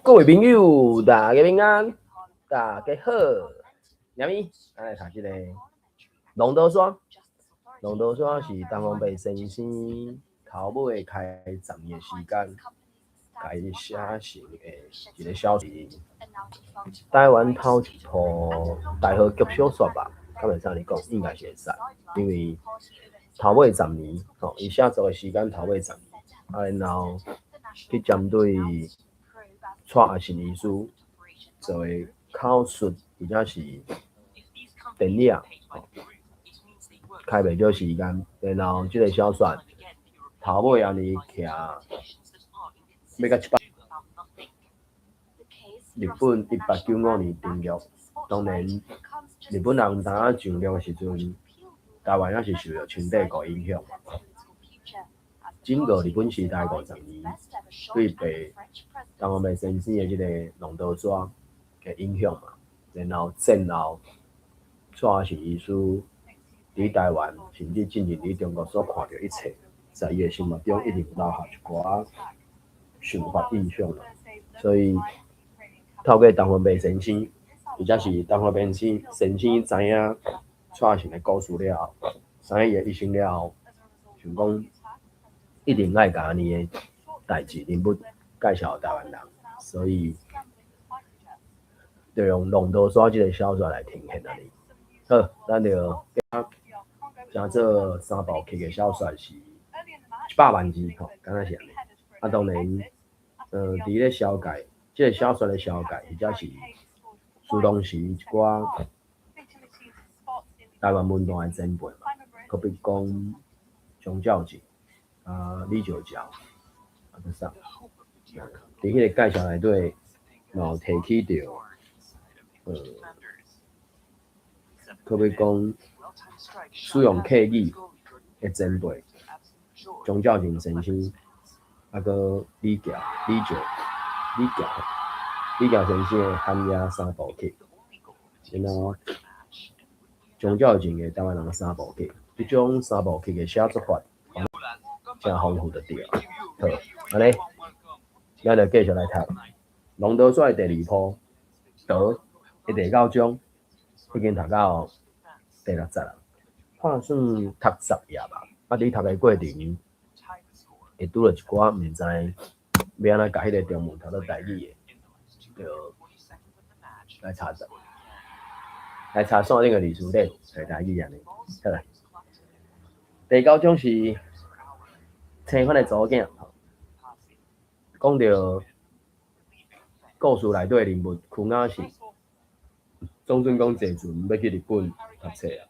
各位朋友，大家平安，大家好。啥物？咱來讀這個《龍頭山》。龍頭山是東方白先生頭尾開10年的時間，共伊寫成的一個小說。台灣頭一部大河劇小說吧，敢會使按呢講？應該是會使，因為頭尾十年，吼，伊寫作的時間頭尾十年，啊，然後去針對蔡阿信醫師做的口述，而且是電影，吼，開袂少時間，然後這個小說頭尾按呢徛，欲到700。日本1895年登陸，當然日本人當仔上陸的時陣，台灣猶是受著清帝國影響嘛。整個日本時代50年，對白東方白先生的這個龍頭山的影響嘛，然後戰後蔡阿信醫師佇台灣，甚至進前佇中國所看著一切，在伊的心目中一定留下一寡想法印象啦。所以透過東方白先生，或者是東方白先生知影蔡阿信的故事了後，知影伊的一生了後，想講一定愛共按呢的代誌人物介紹予台灣人，所以就用龍頭山這個小說來呈現按呢。好，咱就寫做三部曲的小說是100萬字吼，敢若是按呢。啊，當然，佇咧紹介這個小說的紹介，或者是書當時一寡台灣文壇的前輩嘛，好比講張肇正、啊李石樵，啊閣啥？佇彼個介紹內底，嘛有提起著，好比講使用客語的前輩張肇正先生，啊閣李橋、李石、李橋、李橋先生的《寒夜三部曲》，然後張肇正的《台灣人三部曲》，這種三部曲的寫作法，誠豐富就對。好，按呢，咱就繼續來讀《龍頭山》的第二部，德的第九章，已經讀到第六節啦，拍算讀10頁吧。啊，佇讀的過程，會拄著一寡毋知欲按怎共彼个中文讀做台語的，就來查查，來查線頂的字詞典，揣台語按呢。好來，第九章是青番的查某囝，講著故事內底的人物邱雅信，總准講坐船欲去日本讀冊啊。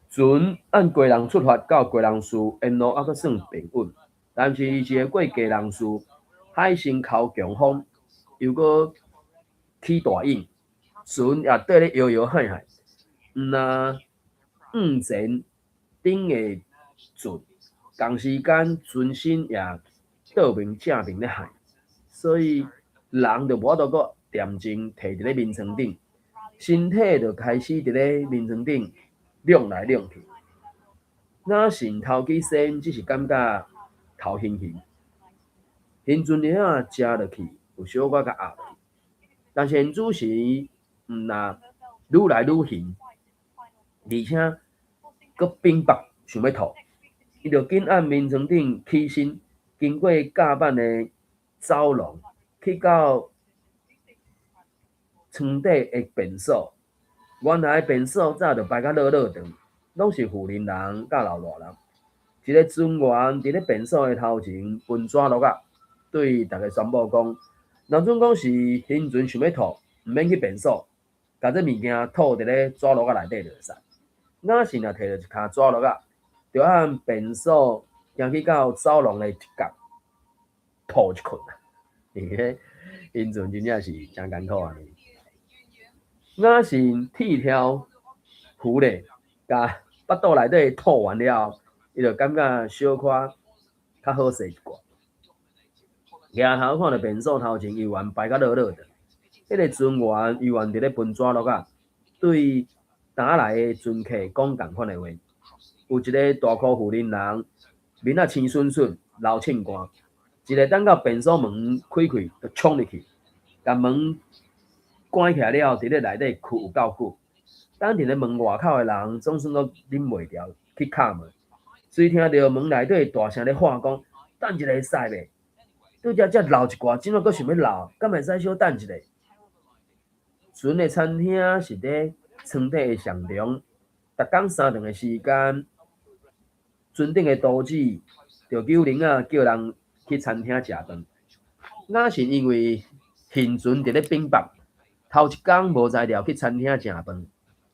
船按基隆出發到基隆市，沿路猶閣算平穩，但是一個過基隆市，海生口強風，又閣起大湧，船也綴咧搖搖晃晃，毋若向前頂會船，仝時間船身也倒面正面咧晃，所以人就無法度閣恬靜佇佇咧眠床頂，身體就開始佇咧眠床頂踉來踉去。雅信頭起身，只是感覺頭暈暈，興船仔食落去有小可共壓落去，但是現此時毋若愈來愈暈，而且閣冰腹想欲吐，伊就緊按眠床頂起身，經過甲板的走廊，去到床底的便所。原來便所早就排甲落落長，攏是婦人人佮老大人。一个船員佇咧便所的頭前分紙落仔，對逐家宣布講：若准講是興船想欲吐，毋免去便所，共這物件吐佇咧紙落仔內底就會使。雅信也提著一跤紙落仔，就按便所行去到走廊的一角，吐一困啊！因為興船真正是誠艱苦按呢。雅信鐵條扶咧，共腹肚內底吐完了後，伊就感覺小可較好勢一寡。舉頭看著便所頭前猶原排甲落落長，彼个船員猶原佇咧分紙落仔，對打來的船客講仝款的話。有一个大箍婦人人，面仔青恂恂，流凊汗，一个等到便所門開開，就衝入去，共門關起來了後，佇咧內底跍有夠久。等佇咧門外口的人總算閣忍袂牢去敲門，隨聽著門內底大聲咧喊講：等一下會使袂？拄才才漏一寡，這擺閣想欲漏，敢會使小等一下？船的餐廳是佇倉底的上中，逐工三頓的時間，船頂的刀子就糾鈴仔叫人去餐廳食飯。雅信因為現船佇咧屏北，頭一工無才調去餐廳食飯，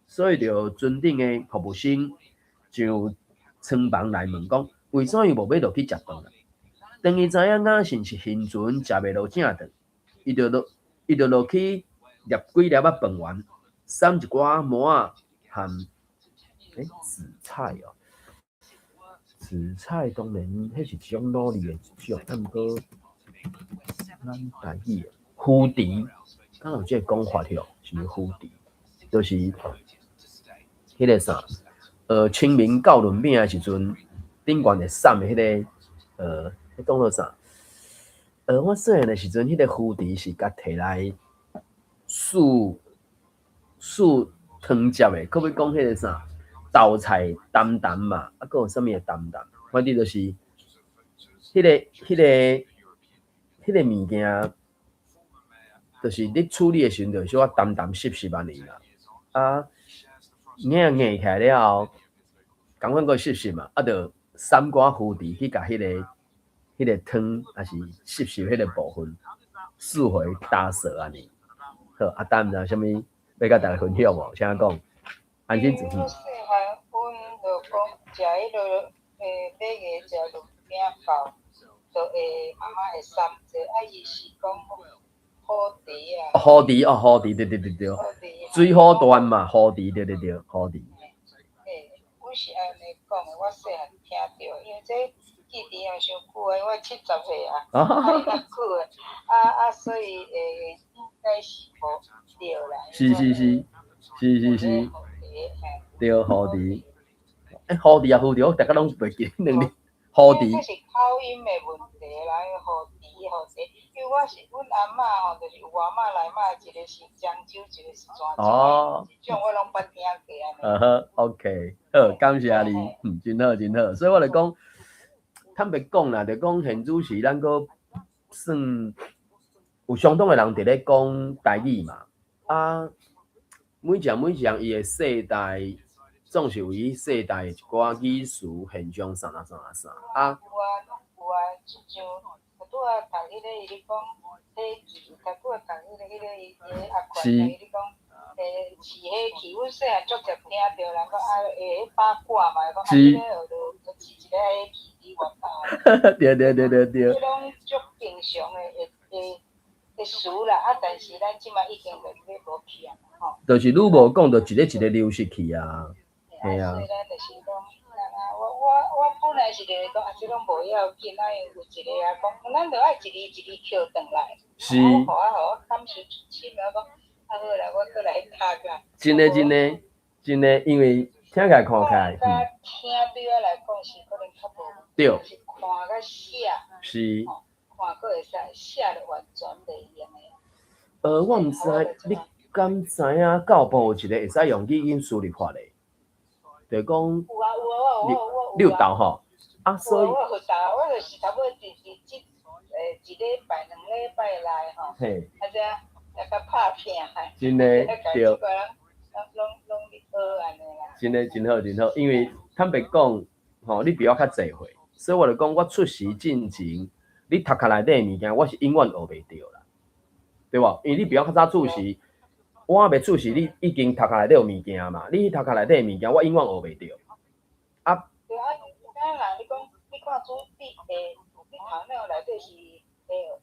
所以就船頂的服務生上艙房來問講，為怎樣無欲落去食飯啊？當伊知影雅信是現船食袂落正頓，伊就落去捏幾粒仔飯丸，捎一寡饃仔和紫菜哦，紫菜當然彼是一種滷味的一種，啊毋過咱台語的腐竹，敢有這個講法吼？是毋是腐竹？就是彼個啥？清明到潤餅的時陣，頂懸會送的彼個，彼當做啥？我細漢的時陣，彼個腐竹是共提來煮煮湯汁的，閣欲講彼個啥？豆菜澹澹嘛，啊，閣有啥物的澹澹？反正就是，彼個物件，就是你處理的時陣，就小可澹澹濕濕按呢啦。啊，硬硬起來了後，仝款閣濕濕嘛，啊，就捎寡腐竹去共彼個湯，抑是濕濕彼個部分，四回打掃按呢。好，阿丹毋知有啥物欲共大家分享無？請講。安心。阮細漢，阮就講食彼落買個食潤餅包，就會媽媽會捎者，啊伊是講腐竹啊。腐竹哦，腐竹，對對對對。水滸傳嘛，腐竹，對對對，腐竹。嘿，阮是按呢講的，我細漢聽著，因為這記佇遐傷久啊，我70歲啊，啊較久的，啊啊所以應該是無對啦。對，腐竹。腐竹啊，腐竹，我逐家攏袂記兩字。腐竹。這是口音的問題啦，腐竹腐竹，因為我是阮阿嬤吼，就是有外媽內媽，一個是漳州，一個是泉州，這種我攏捌聽過按呢。嗯好，OK，好，感謝你，真好真好。所以我就講，坦白講啦，就講現主時咱閣算有相當的人佇咧講台語嘛，啊，每一項每一項伊的世代，總是有伊世代的一寡語詞現象啥啥啥啥啊。有啊，攏有啊，親像拄仔讀彼個伊咧講火氣，拄仔讀彼個伊個阿權，伊咧講飼火氣，阮細漢足濟聽著人講啊，彼八卦嘛，講啊，彼个學做飼一個火氣佇外口。對對對對對。這攏足平常的的詞啦，啊，但是咱這擺已經就咧無去啊，吼。就是愈無講，就一个一个流失去啊。嘿啊。所以咱就是講，啊，我本來是就是講，啊，這攏無要緊，啊，有一個啊講，咱著愛一字一字抾轉來。是。啊，予我感受深，我講，啊好啦，我閣來讀啊。真的真的真的，因為聽起來看起來，聽對我來講是可能較無，是看佮寫。看閣會使，寫就完全袂用的。我毋知你敢知影，教部有一個會使用語音輸入法的，就是講，有啊有啊，我有我有。你有沓吼？啊，所以。我有沓，我就是差不多佇這一禮拜、兩禮拜內吼，啊這來共拍拼。真的對。攏攏咧學按呢啦。真的真好真好，因為坦白講，吼，你比我較濟歲，所以我就講我出時進前，你頭殼內底的物件，我是永遠學袂著啦，對無？因為你比我較早出世，我猶未出世，你已經頭殼內底有物件嘛？你頭殼內底的物件，我永遠學袂著。啊。對啊，敢若你講，你看主你你頭腦內底是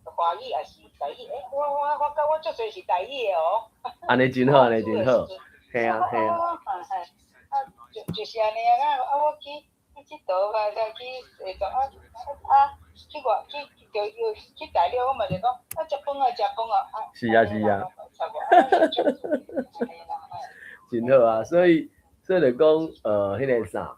華語抑是台語？我感覺我足濟是台語的哦。按呢真好，按呢真好。嘿啊嘿啊。啊，就是按呢啊！啊，我去𨑨迌啊，再去啊啊去外去就又去大陸，我嘛就講啊，食飯啊，食飯啊，啊。是啊是啊。真好啊，所以就講，彼個啥，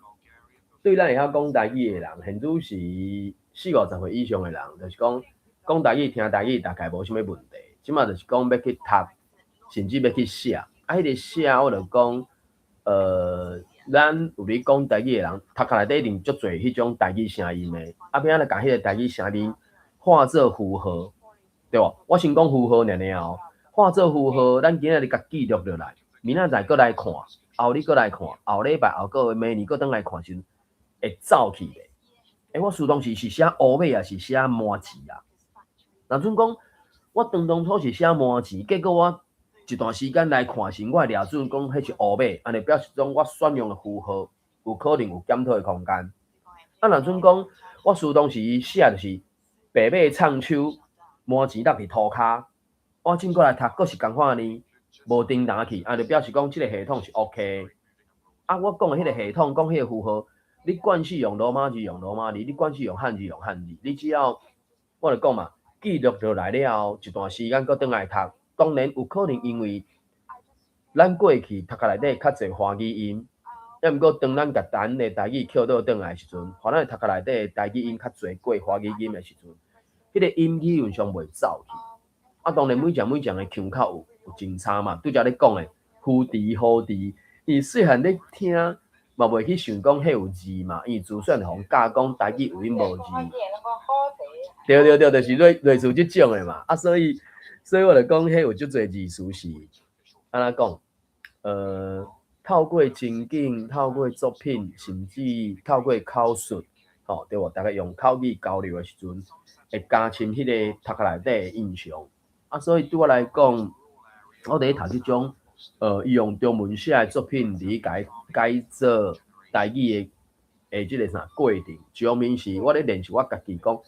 對咱會曉講台語的人，現主時四五十歲以上的人，就是講講台語、聽台語，大概無啥物問題。這馬就是講欲去讀，甚至欲去寫。啊，彼个寫我就講，咱有咧講台語的人，讀冊內底一定足濟彼種台語聲音的。啊，欲按怎共彼个台語聲音化做符號，對無？我先講符號爾爾哦，化做符號，咱今仔日共記錄落來，明仔載閣來看，後日閣來看，後禮拜、後個月、明年閣轉來看時，會走去袂？欸，我書當時是寫烏馬，抑是寫麻糍啊？若準講，我當初是寫麻糍，結果我一段時間來看時，我會掠準講彼是烏馬，按呢表示講我選用的符號有可能有檢討的空間。啊，若準講，我書當時寫就是白馬藏手，麻糍落伫塗跤，我進過來讀，閣是仝款呢，無叮當去，按呢表示講這个系統是 OK 的。啊，我講的彼个系統，講彼个符號，你慣勢用羅馬字用羅馬字，你慣勢用漢字用漢字，你只要我就講嘛，記錄落來了後，一段時間閣轉來讀，當然有可能因為咱過去讀冊內底較濟華語音，抑毋過當咱共咱的台語扣倒轉來的時陣，予咱讀冊內底的台語音較濟過華語音的時陣，彼个音理論上袂走去。啊，當然每一每一个腔口有真差嘛，拄才咧講的浮池好池，伊細漢咧聽嘛袂去想講彼有字嘛，伊自細漢予教講台語有音無字。對對對，就是類似這種的嘛。啊，所以我就講，彼有足濟字詞是按怎講？透過情景，透過作品，甚至透過口述，吼，對無？逐家用口語交流的時陣，會加深彼个讀冊內底的印象。啊，所以對我來講，我佇咧讀這種，伊用中文寫的作品，佇改做台語的這个啥過程，一方面是我咧練習我家己講，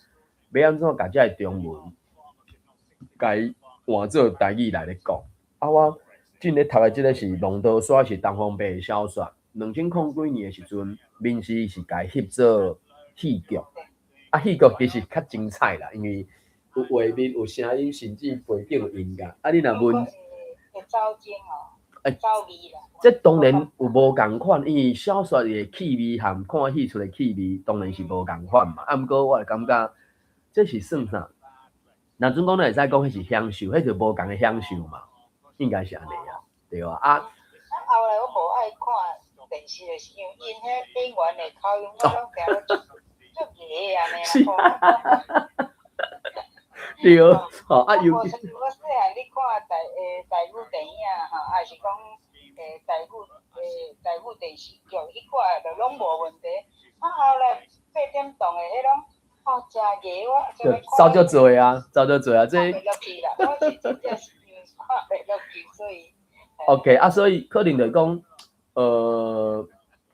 欲按怎共這个中文，共伊換做台語來咧講。啊，我進咧讀的這个是《龍頭山》，是東方白的小說。2000幾年的時陣，民視是共伊翕做戲劇。啊，戲劇其實較精彩啦，因為有畫面、有聲音，甚至背景有音樂。啊，你若問，會走鐘哦，欸，走味啦。這當然有無仝款，因為小說的氣味和看戲出的氣味當然是無仝款嘛。啊，毋過我會感覺這是算啥？若準講咱會使講彼是享受，彼就無仝的享受嘛，應該是按呢啊，對吧？啊，啊，後來我無愛看電視，就是因為𪜶彼演員的口音，我攏聽了足足牙按呢啊。對，吼啊，尤我細漢咧看台語電影吼，抑是講台語電視劇，彼款就攏無問題。啊，後來八點檔的彼攏哦誠牙，我就走足濟啊，走足濟啊，這看袂落去啦，我是真正是因為看袂落去，所以。 OK 啊，所以可能就講，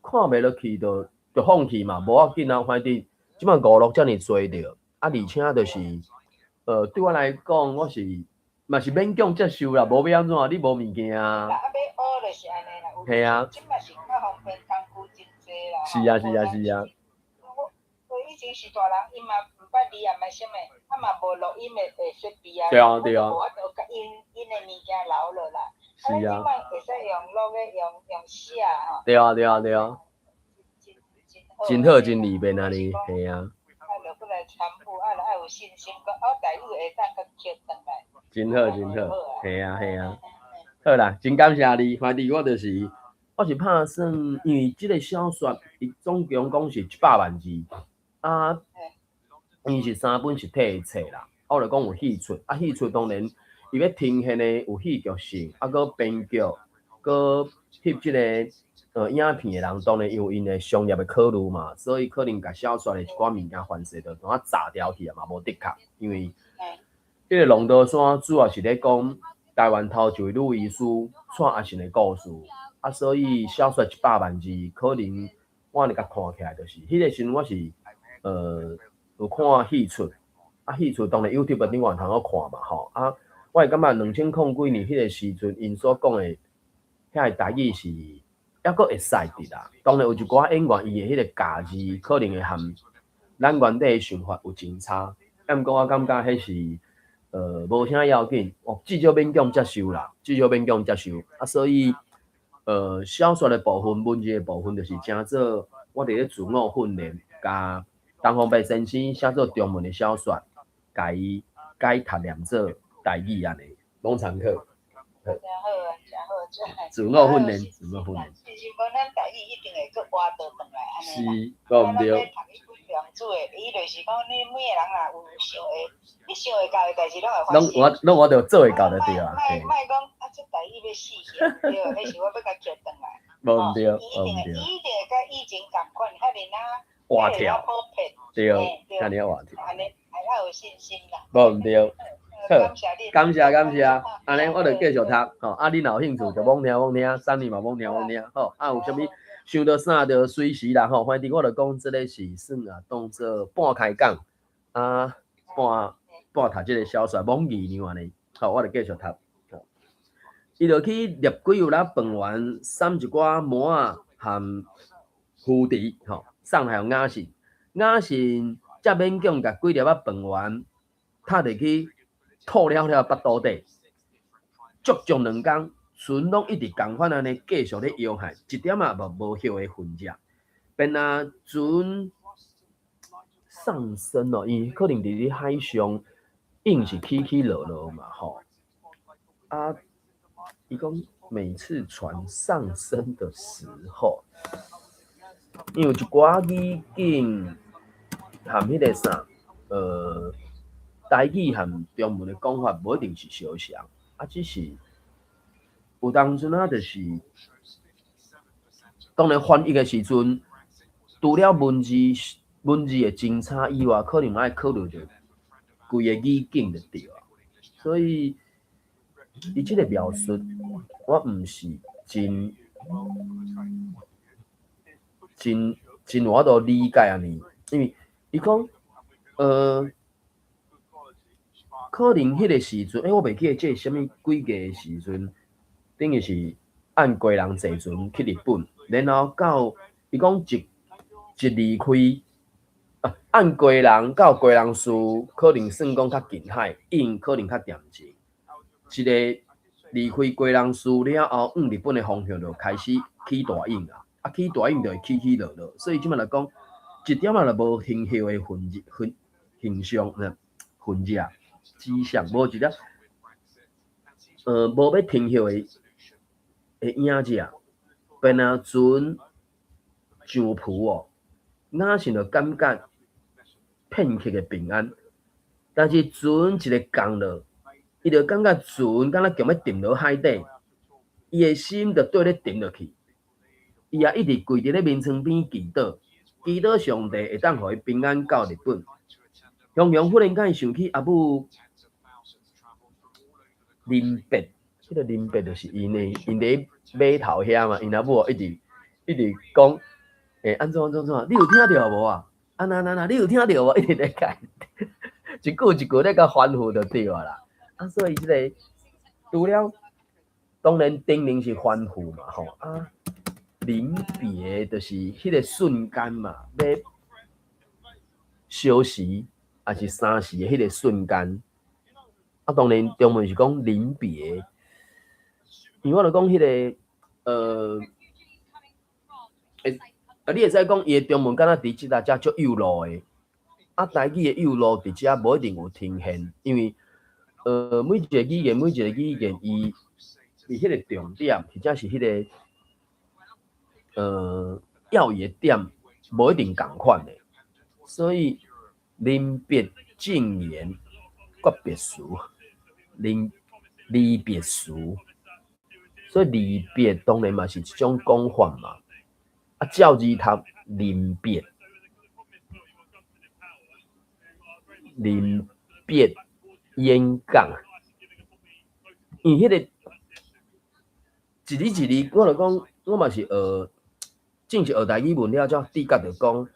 看袂落去就放棄嘛，無要緊啊，反正這擺娛樂遮爾濟著，啊，而且就是，對我來講，我是嘛是勉強接受啦，無欲按怎，你無物件啊。啊，欲學就是按呢啦，嘿啊。這擺是較方便，工具真濟啦。是啊，是啊，是啊。我以前是大人，伊嘛毋捌字，也嘛啥物，啊嘛無錄音的設備啊。對啊，對啊。無法度共𪜶的物件留落來。是啊。啊，這擺會使用錄的，用寫吼。對啊，對啊，對啊。真好，真利便按呢，嘿啊。啊，就閣來參悟，啊，就愛有信心，講哦，台語會當閣抾轉來。真好，真好，嘿啊，嘿啊。好啦，真感謝你，反正我就是，我是拍算，因為這个小說伊總共講是100萬字，啊，伊是三本實體的冊啦，啊，我就講有戲出，啊，戲出當然伊欲呈現的有戲劇性，啊，閣編劇，閣翕這个影片的人，當然有𪜶的商業的考慮嘛，所以可能共小說的一寡物件凡勢就怎啊炸掉去啊嘛，無的確，因為彼个龍頭山主要是咧講台灣頭一位女醫師蔡阿信的故事，啊，所以小說100萬字，可能我按呢共看起來就是，彼个時陣我是有看戲出，啊，戲出當然 YouTube 頂會通好看嘛吼，啊，我會感覺2000幾年彼个時陣，𪜶所講的遐个台語是猶閣會使佇啦。當然有一寡演員伊的彼個咬字可能會和咱原底的想法有真差，啊，毋過我感覺彼是無啥要緊，哦，至少勉強接受啦，至少勉強接受。啊，所以小說的部分、文字的部分，就是誠做我佇咧自我訓練，共東方白先生寫做中文的小說，共伊改讀念做台語按呢。攏參考。真好啊，真好，真。自我訓練，自我訓練。其實講咱台語一定會閣活倒轉來，按呢啦。是，講毋對。讀彼本良渚的，伊就是講你每个人若有想會，你想會到的代誌攏會發生。攏我攏我著做會到就對啊。莫莫講啊，這台語欲死去，對，彼是我欲共抾轉來。無毋對，伊一定會，伊一定會佮以前仝款，遐爾仔活跳，對，遐爾活跳。按呢，還較有信心啦。無毋對。好，感謝你，感謝感謝，按呢我就繼續讀，吼，啊，你若有興趣就罔聽罔聽，三年嘛罔聽罔聽，吼，啊有啥物想著啥就隨時啦，吼，反正我就講這个是算啊，當做半開講，啊，半半讀這个小說，罔語呢按呢，好，我就繼續讀，吼，伊就去獵幾有啦飯丸，送一寡糜仔含腐豬，吼，送來予雅信，雅信才勉強共幾粒仔飯丸，踢入去。吐了了腹肚底，足足兩工，船攏一直仝款按呢繼續咧搖撼，一點仔無無歇的痕跡。便若船上升哦，伊可能佇咧海上，硬是起起落落嘛，吼。啊，伊講每次船上升的時候，因為有一寡語境含彼个啥，台語和中文的講法無一定是相像，啊，只是有當陣仔就是，當然翻譯的時陣，除了文字文字的精差以外，可能嘛愛考慮著規个語境就對啊。所以，伊這个描述，我毋是真真真有法度理解按呢，因為伊講，可能彼个時陣，欸，我袂記得這是啥物幾個時陣，等於是按家人坐船去日本，然後到伊講一一離開，啊，按家人到基隆市，可能算講較近海，𪜶可能較恬靜。一个離開基隆市了後，往日本的方向就開始起大湧啊，啊，起大湧就會起起落落，所以這擺來講，一點仔都無停歇的痕跡痕形象，痕跡。跡象，無一點，無欲停歇的的影子啊，便若船上浮哦，雅信就感覺片刻的平安，但是船一个降落，伊就感覺船敢若強欲沉落海底，伊的心就綴咧沉落去，伊也一直跪佇咧眠床邊祈禱，祈禱上帝會當予伊平安到日本。雄雄忽然間想起阿母臨別，彼个臨別就是𪜶的，𪜶佇碼頭遐嘛，𪜶阿母一直一直講，欸，按怎按怎按怎，你有聽著無啊？按怎按怎，你有聽著無？一直咧共，一句一句咧共吩咐就對啊啦。啊，所以這个除了當然叮嚀是吩咐嘛，吼啊，臨別就是彼个瞬間嘛，欲相辭。抑是三時的彼个瞬間，啊，當然中文是講臨別，因為我就講彼个，欸，啊，你會使講伊的中文敢若佇這搭遮足幼路的，啊，台語的幼路佇遮無一定有呈現，因為，每一个語言每一个語言伊佇彼個重點或者是彼个，要伊的點無一定仝款的，所以。臨別贈言，訣別詞，臨離別詞，所以離別當然嘛是一種講法嘛。啊，照字讀臨別，臨別演講，因為彼個一字一字，我就講，我嘛是學正式學台語文了，才知覺著講。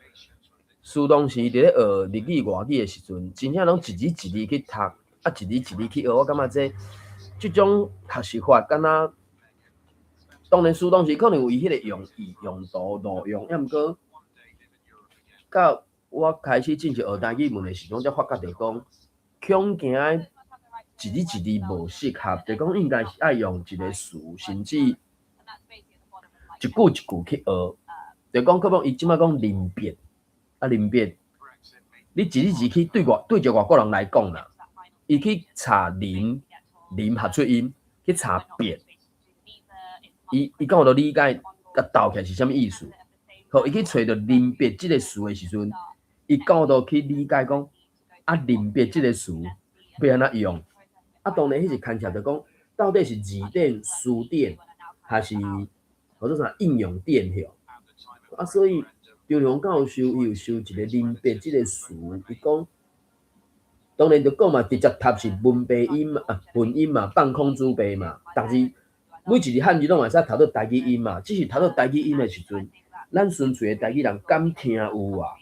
事當時佇咧學日語、外語的時陣，真正攏一字一字去讀，啊，一字一字去學。我感覺這這種學習法，敢若當然，事當時可能有伊彼个用意、用途、路用，抑毋過到我開始正式學台語文的時陣，才發覺著講，恐驚一字一字無適合，就講應該是愛用一个詞，甚至一句一句去學。就講，可能伊這擺講臨別。啊，臨別，你一字一字去對外對著外國人來講啦，伊去查臨臨合出音去查別，伊敢有都理解共鬥起來是啥物意思？好，伊去揣著臨別這个詞的時陣，伊到都去理解講，啊，臨別這个詞欲按怎用？啊，當然彼是牽涉著講，到底是字典、詞典，還是或者啥應用典吼？啊，所以張良教授伊有收一个臨別這个詞，伊講，當然就講嘛，直接讀是文白音啊，文音嘛，放空主白嘛，但是每一个漢字攏會使讀做台語音嘛，只是讀做台語音的時陣，咱純粹的台語人敢聽有啊？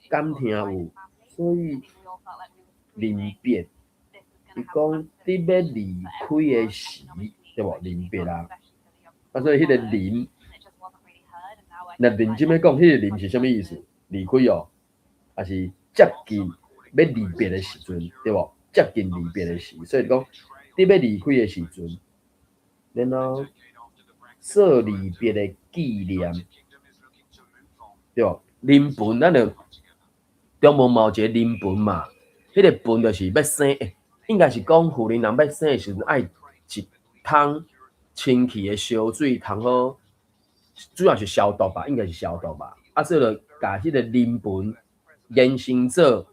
敢聽有？所以臨別，伊講佇欲離開的時，對無？臨別啊，啊，所以彼个臨，若認真欲講，彼个臨是啥物意思？離開哦，抑是接近欲離別的時陣，對無？接近離別的時，所以講佇欲離開的時陣，然後做離別的紀念，對無？臨盆咱就中文嘛有一个臨盆嘛，彼个盆就是欲生，欸，應該是講婦人人欲生的時陣，愛一桶清氣的燒水，通好，主要是消毒吧，應該是消毒吧。啊，所以就共彼个臨盆延伸做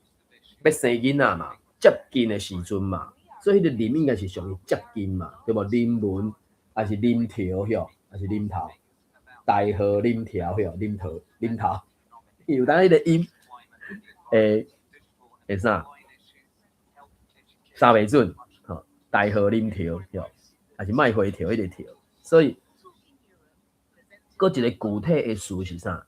欲生囡仔嘛，接近的時陣嘛，所以彼個臨應該是屬於接近嘛，對無？臨門抑是臨頭吼，抑是臨頭，大號臨頭吼，臨頭臨頭，有當彼個音會會啥？三袂準吼，大號臨頭吼，抑是麥回頭彼個頭，所以閣一個具體的詞是啥？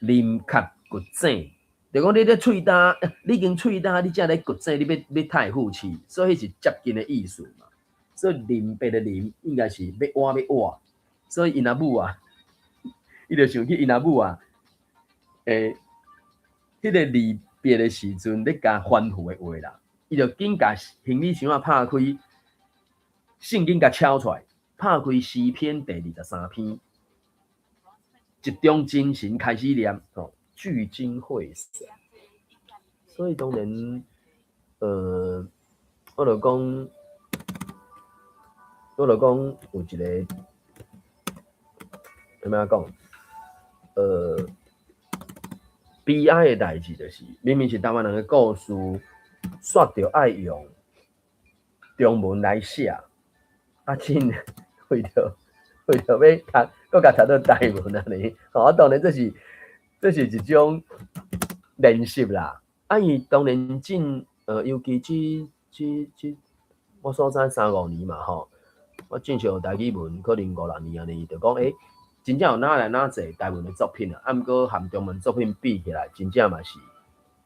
臨殼掘井，就講你咧喙焦，你已經喙焦，你才咧掘井，你欲刣富士，所以彼是接近的意思嘛。所以臨別的臨應該是欲倚欲倚，所以𪜶阿母啊，伊就想起𪜶阿母啊，欸，彼个離別的時陣咧共吩咐的話啦，伊就緊共行李箱仔拍開，聖經共抄出來，拍開詩篇第23篇，集中精神開始念，吼，聚精會神。所以當然，我就講有一个，按怎講？悲哀的代誌就是，明明是台灣人的故事，煞著愛用中文來寫，啊，真為著欲讀，閣共讀做台文按呢？吼，啊，當然這是一種練習啦。啊，伊當然進，尤其這我所知三五年嘛吼，我進學台語文可能五六年按呢，就講欸，真正有哪來哪濟台文的作品啊，啊，毋過和中文作品比起來，真正嘛是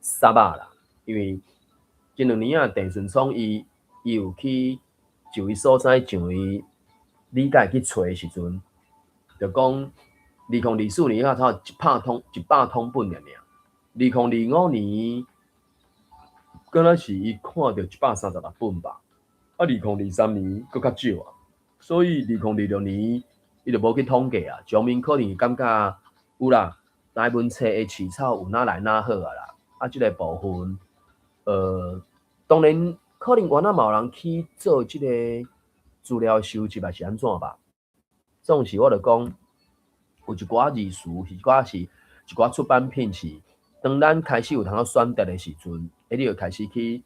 捒仔啦。因為這兩年啊，鄭順聰伊有去就伊所知上伊理解去揣的時陣，就講2024年啊，才100通本爾爾，2025年，敢若是伊看著136本吧，啊，2023年閣較少啊，所以2026年伊就無去統計啊，上面可能會感覺有啦，台文冊的起草有哪來哪好啊啦，啊，這個部分，當然可能原來嘛有人去做這個資料收集，抑是按怎吧。總是我就講，有一寡字詞，是一寡是一寡出版品是，當咱開始有通選擇的時陣，欸，你就開始去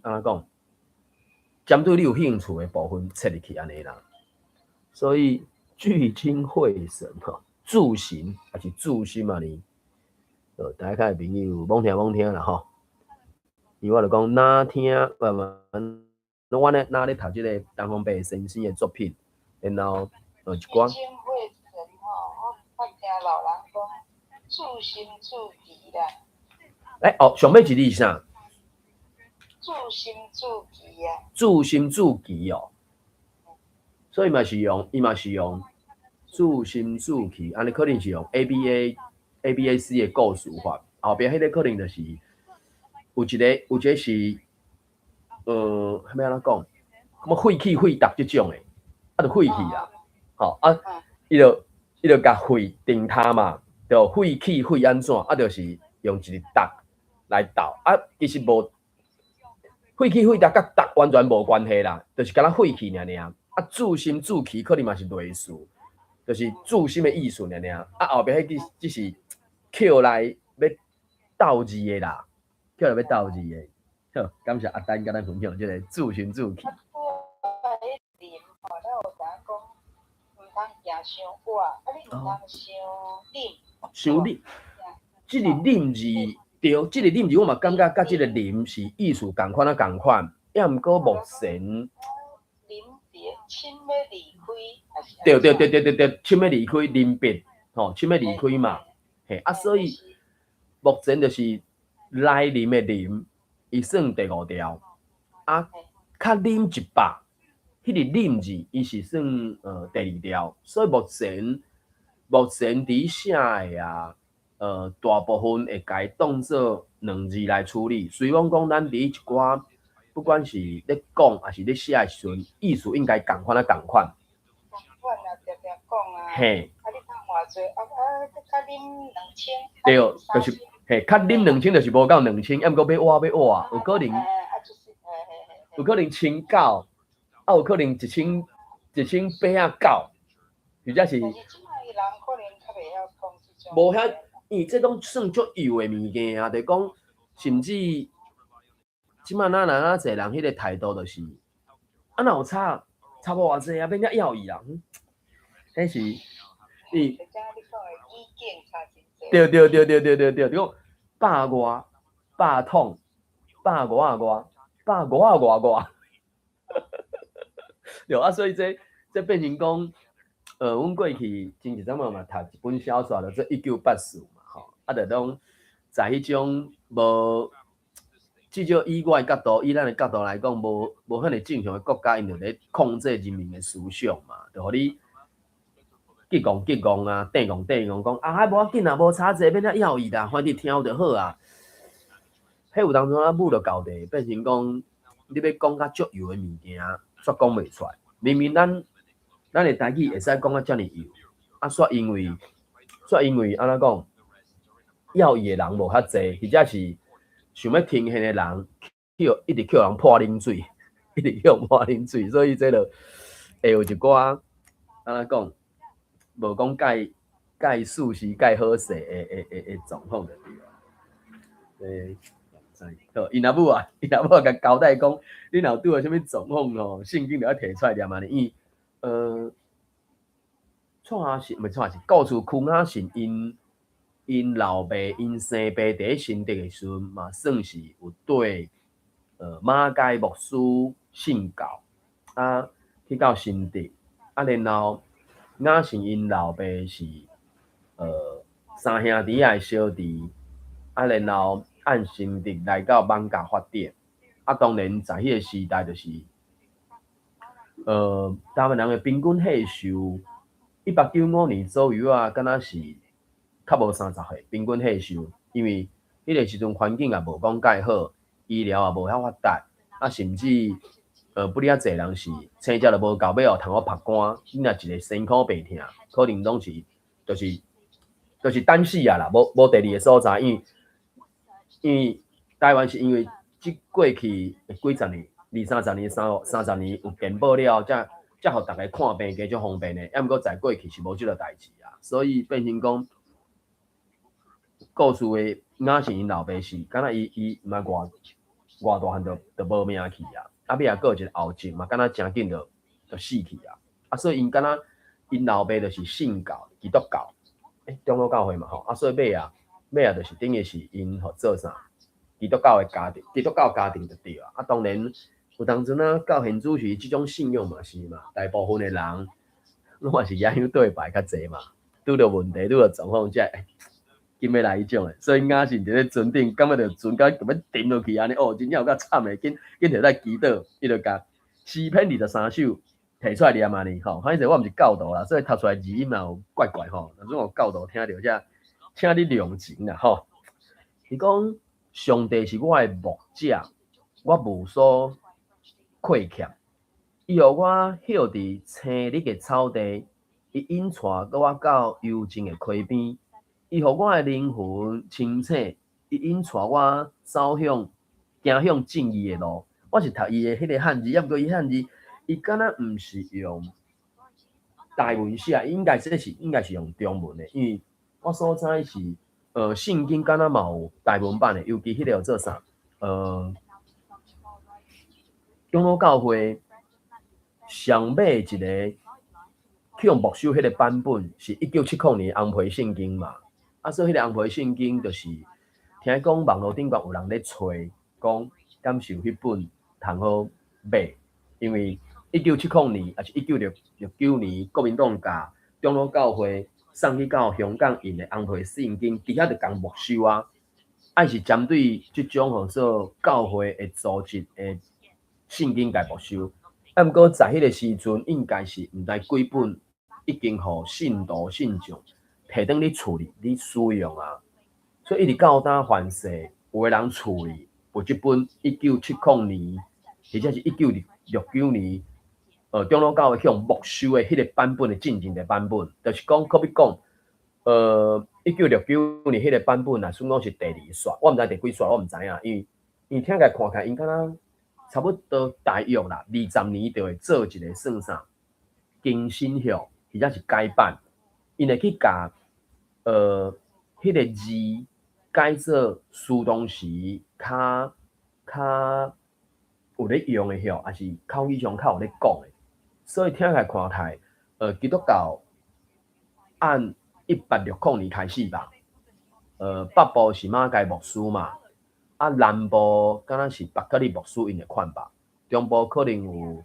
按怎講，針對你有興趣的部分切入去按呢啦。所以聚精會神吼，注神抑是注心按呢？大家的朋友罔聽罔聽啦吼。因為我就講，若聽毋毋，我咧若咧讀這个陳方伯先生的作品，然後一寡。聚精會神吼，我較聽老人講，注心注氣啦。欸哦，上尾一字是啥？注心注氣啊。注心注氣哦。所以嘛是用，伊嘛是用注心注氣，按呢可能是用 A B A C 的構詞法，後壁彼个可能就是有一個是，欲按怎講？什麼廢氣廢毒這種的，啊，就廢氣啦，吼啊，伊就共廢定他嘛，就廢氣廢按怎？啊，就是用一個毒來鬥，啊，其實無，廢氣廢掉佮讀完全無關係啦，就是敢若廢氣爾爾。啊，注心注氣可能嘛是類似，就是注心的意思爾爾。啊，後壁彼句只是扣來欲鬥字的啦，扣來欲鬥字的。好，感謝阿丹佮咱分享這个注心注氣。啊，彼啉吼，咱有知影講，毋通行傷倚，啊，你毋通傷啉。傷啉，這个啉字對，這个啉字我嘛感覺佮這个啉是意思仝款啊仝款，抑毋過目前。臨別，親欲離開，對對對對對對，親欲離開臨別，吼，親欲離開嘛，嘿，啊，所以目前就是來臨的臨，伊算第五調，啊，較啉一百，彼个啉字伊是算第二調，所以目前佇寫的啊，大部分會共伊當做兩字來處理。雖罔講咱佇一寡，不管是咧講抑是咧寫的時陣，意思應該仝款啊仝款。仝款啊，定定講啊。嘿。啊，你講偌濟，啊啊，較啉2000。對，就是嘿，較啉兩千就是無夠兩千，抑毋過欲倚欲倚，有可能。有可能1900，啊，有可能1809，或者是。無遐，因為這攏算足幼的物件啊，就講，甚至，這擺咱人仔濟人彼个態度就是，啊，若有差，差無偌濟啊，免遐要伊啦。彼是，伊。對對對對對對對，就講百外、百桶、百五仔外、百五仔外外。對啊，所以這變成講，阮過去前一陣仔嘛讀一本小說，叫做《1984》嘛，吼，啊，就攏在彼種無，至少以我的角度，以咱的角度來講，無遐爾正常的國家，𪜶就咧控制人民的思想嘛，就予你激戇激戇啊，硩戇硩戇，講啊，無要緊啦，無差濟，免遐要伊啦，反正聽就好啊。彼有當陣啊，舞著到底，變成講你欲講較足幼的物件，煞講袂出來。明明咱的台語會使講甲遮爾幼，啊，煞因為按怎講，要伊的人無遐濟，或者是想欲聽現的人，去一直予人潑冷水，一直予人潑冷水，所以這就會有一寡按怎講，無講蓋蓋事實蓋好勢的狀況就對啦。好，𪜶阿母啊，𪜶阿母共交代講，你若有拄著啥物狀況吼，聖經就愛提出來念按呢，伊蔡阿信，毋是蔡阿信，故事邱雅信𪜶老爸𪜶生爸佇咧新竹的時陣嘛，算是有綴馬偕牧師信教，啊去到新竹，啊然後雅信𪜶老爸是三兄弟仔的小弟，啊然後按新竹來到艋舺發展，啊當然在彼个時代就是，台灣人的平均歲數，1895年左右啊，敢若是較無30歲平均歲數，因為彼个時陣環境也無講蓋好，醫療也無遐發達，啊甚至不哩遐濟人是生食就無夠，欲予通好曝乾，你若一个身軀病疼，可能攏是就是等死啊啦，無第二个所在，因為台灣是因為這過去幾十年、二三十年、三十年有健保了後，才予逐家看病加足方便的。抑毋過在過去是無這个代誌啊，所以變成講，故事的雅信𪜶老爸是，敢若伊毋知偌大漢就無命去啊，啊尾仔閣有一个後嗣嘛，敢若誠緊就死去啊，啊所以𪜶敢若𪜶老爸就是信教基督教，長老教會嘛吼，啊所以尾仔就是等於是𪜶予做啥？基督教的家庭，基督教家庭就對啊。啊，當然有當陣啊，到現主時這種信仰嘛是嘛，大部分的人攏嘛是舉香對拜較濟嘛，拄著問題，拄著狀況才會緊欲來彼種的。所以雅信佇咧船頂，感覺著船敢欲沉落去按呢，哦，真正有夠慘的，緊緊提來祈禱，伊就共詩篇23首提出來念按呢吼。反正我毋是教徒啦，所以讀出來字音嘛有怪怪吼。若準有教徒聽著遮，請你諒情啦吼。伊講，上帝是我的牧者，我無所虧欠。伊予我歇佇青綠的草地，伊引帶我到幽靜的溪邊。伊予我的靈魂清醒，伊引帶我走向行向正義的路。我是讀伊的彼个漢字，抑毋過伊漢字，伊敢若毋是用台文寫，應該這是應該是用中文的，因為我所知是，聖經敢若嘛有台文版的，尤其彼个叫做啥？長老教會上尾一个去予沒收彼个版本，是1970年紅皮聖經嘛。啊，所以彼个紅皮聖經就是聽講網路頂懸有人咧揣，講敢是有彼本通好買，因為1970年，抑是1969年，國民黨共長老教會送去到香港印的紅皮聖經，佇遐就共沒收啊。愛是針對這種號做教會的組織的聖經共沒收。啊，毋過在彼个時陣，應該是毋知幾本已經予信徒信眾提轉去厝裡咧使用啊。所以一直到今凡勢有的人厝裡有這本1970年，或者是1969年，長老教會去予沒收的彼个版本的進前的版本，就是講，可比講，1969年彼个版本啊，算講是第二刷，我毋知第幾刷，我毋知影，因為聽起來看起來，𪜶敢若差不多大約啦，20年就會做一个算啥更新吼，或者是改版，𪜶會去共彼个字改做使當時較較有咧用的吼，抑是口語上較有咧講的。所以聽起來看起來，基督教按1860年開始吧，北部是馬偕牧師嘛，啊南部敢若是白克利牧師𪜶的款吧，中部可能有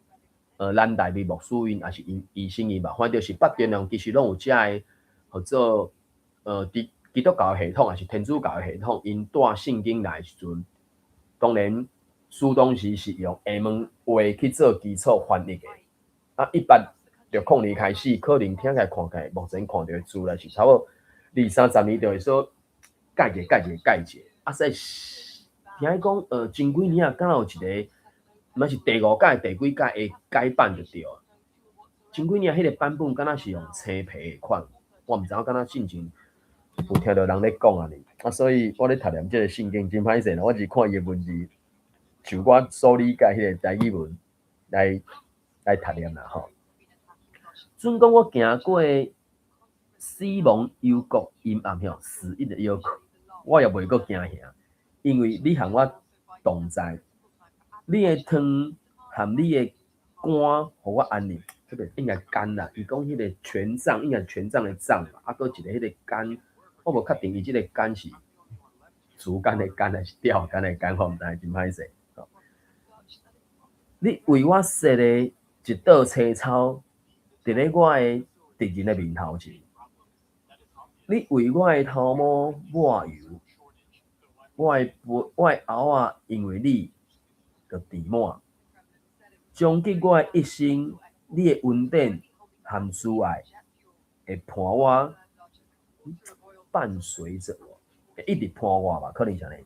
蘭大衛牧師𪜶，抑是𪜶醫生𪜶吧，反正是北中南其實攏有遮个，號做佇基督教的系統，抑是天主教的系統，𪜶帶聖經來的時陣，當然使當時是用廈門話去做基礎翻譯的。啊，1860年開始，可能聽起來看起來，目前看著的資料是差不多二三十年就會說改者改者改者。啊，所以聽講，前幾年啊，敢若有一个，毋是第五屆、第幾屆的改版就對啊。前幾年彼个版本敢若是用青皮的款，我毋知影敢若進前有聽著人咧講按呢。啊，所以我咧讀念這个聖經真歹勢啦，我只看伊的文字，就我所理解彼个台語文來讀念啦吼。準講我行過死亡幽谷陰暗吼，死蔭的幽谷，我也袂閣驚嚇，因為你和我同在，你的杖和你的竿予我安寧，這個應該竿啦。伊講彼个權杖，應該權杖的杖，啊，閣一个彼个竿，我無確定伊這个竿是竹竿的竿，還是釣竿的竿，我毋知，真歹勢。你為我設的一桌青草，佇咧我的敵人的面頭前。你為我的頭毛抹油，我的螯仔因為你就填滿。終極我的一生，你的恩典和慈愛會伴我，伴隨著我，會一直伴我吧？可能是按呢。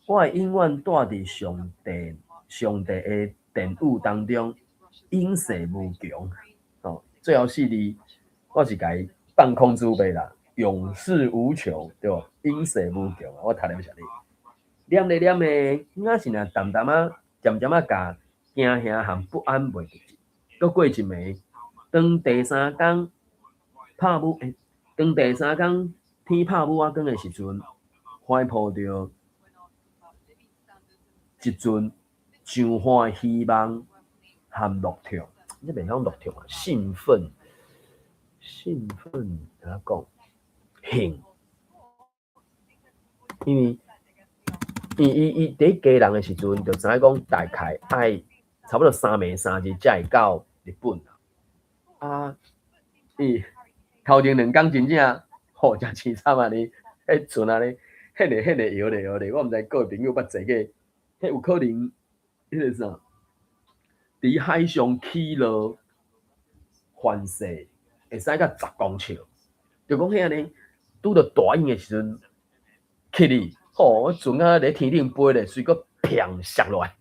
我會永遠蹛佇上帝的殿宇當中，永世無窮。哦，最後四字我是共伊放空準備啦，永世無窮，對無？永世無窮啊！我讀了是按呢，念咧念咧，應該是若淡淡仔、漸漸仔共驚嚇和不安袂記。閣過一暝，當第三工拍霧，當第三工天拍霧仔光的時陣，懷抱著一陣上歡的希望和樂痛，你袂講樂痛啊？興奮，興奮，按怎講？興，因為伊佇家人的時陣，就知影講大概愛差不多3暝3日才會到日本啊。啊，伊頭前兩工真正吼誠凄慘啊！呢，彼船按呢，彼个搖咧搖咧，我毋知各位朋友捌坐過，彼有可能彼个啥，佇海上起落翻勢會使到10公尺，就講彼按呢，拄著大湧的時陣，起去，吼，船仔佇天頂飛咧，隨閣砰摔落來，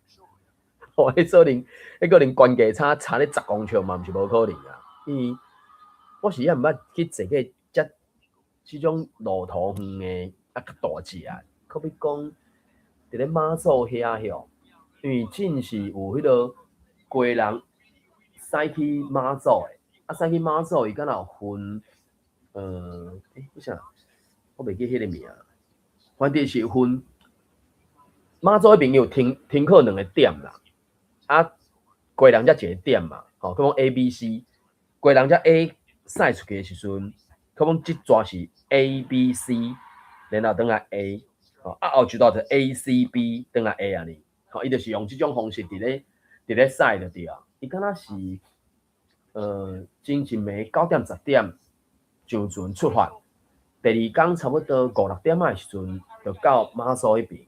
吼，彼可能懸架差差咧十公尺嘛，毋是無可能啊。因為我是猶毋捌去坐過這種路途遠的啊較大隻啊，可比講佇咧媽祖遐吼，因為真是有彼個基隆駛去馬祖的，啊駛去馬祖伊敢若有分，欸，啥？我袂記彼個名，反正是分馬祖彼邊有停停靠兩個點啦，啊，基隆才一個點嘛，吼，比如講 A、B、C，基隆遮 A 駛出去的時陣，可能這逝是 A、B、C，然後轉來 A，吼，啊後一段就 A、C、B 轉來 A 按呢，吼，伊就是用這種方式佇咧駛就對啊。伊敢若是，前一暝9點10點上船出發，第二工差不多五六點仔的時陣就到馬祖彼邊，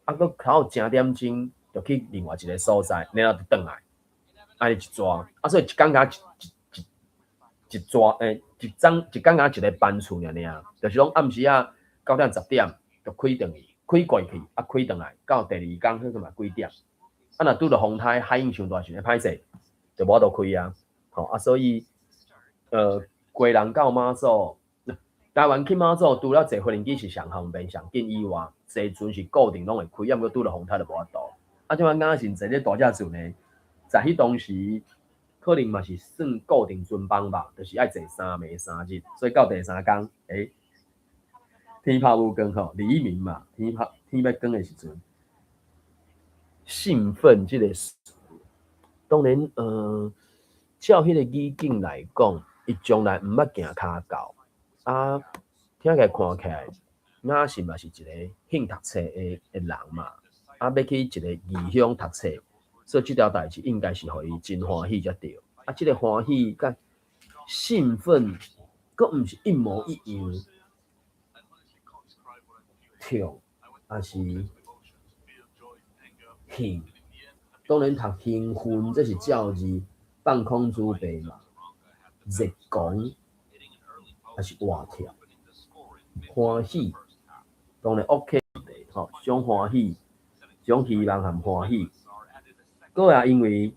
啊，閣較正點鐘就去另外一個所在，然後就轉來，按呢一逝，啊，所以一工敢一一一一逝，欸，一工一工敢一個班次爾爾，就是講暗時仔9點10點就開轉去，開過去，啊開轉來，到第二工彼個嘛幾點？啊，若拄著風颱海湧傷大時陣，歹勢，就無法度開啊，吼啊，所以，基隆到馬祖，台灣去馬祖，除了坐飛機是上方便、上緊以外，坐船是固定攏會開，抑毋過拄著風颱就無法度。啊，這擺敢若是坐這大隻船的，在彼當時可能嘛是算固定船班吧，就是愛坐3暝3日，所以到第三工，欸，天拍無光吼，黎明嘛，天拍天欲光的時陣，興奮這個詞，當然，照彼個語境來講，伊從來毋捌行跤到，啊，聽起來看起來，雅信嘛是一個興讀冊的人嘛，啊，欲去一個異鄉讀冊，所以這條代誌應該是予伊真歡喜才對。啊，這個歡喜佮興奮，閣毋是一模一樣，痛，抑是興。當然讀興奮，這是照字放空主白嘛，熱狂，抑是活跳，歡喜，當然 OK 吼，這種歡喜，這種希望和歡喜，閣也因為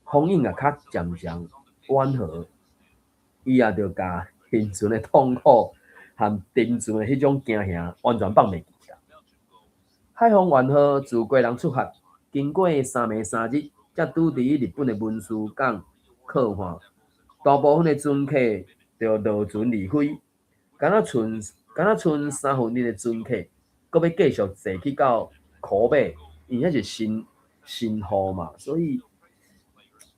風湧也較漸漸緩和，伊也就共現存的痛苦和沉船的彼種驚嚇完全放袂記啦。海豐丸號自基隆出發，經過3暝3日，才拄佇日本的文殊港靠岸。大部分的船客就落船離開，敢若賰三分一的船客，閣欲繼續坐去到苦尾，因為彼是新新號嘛，所以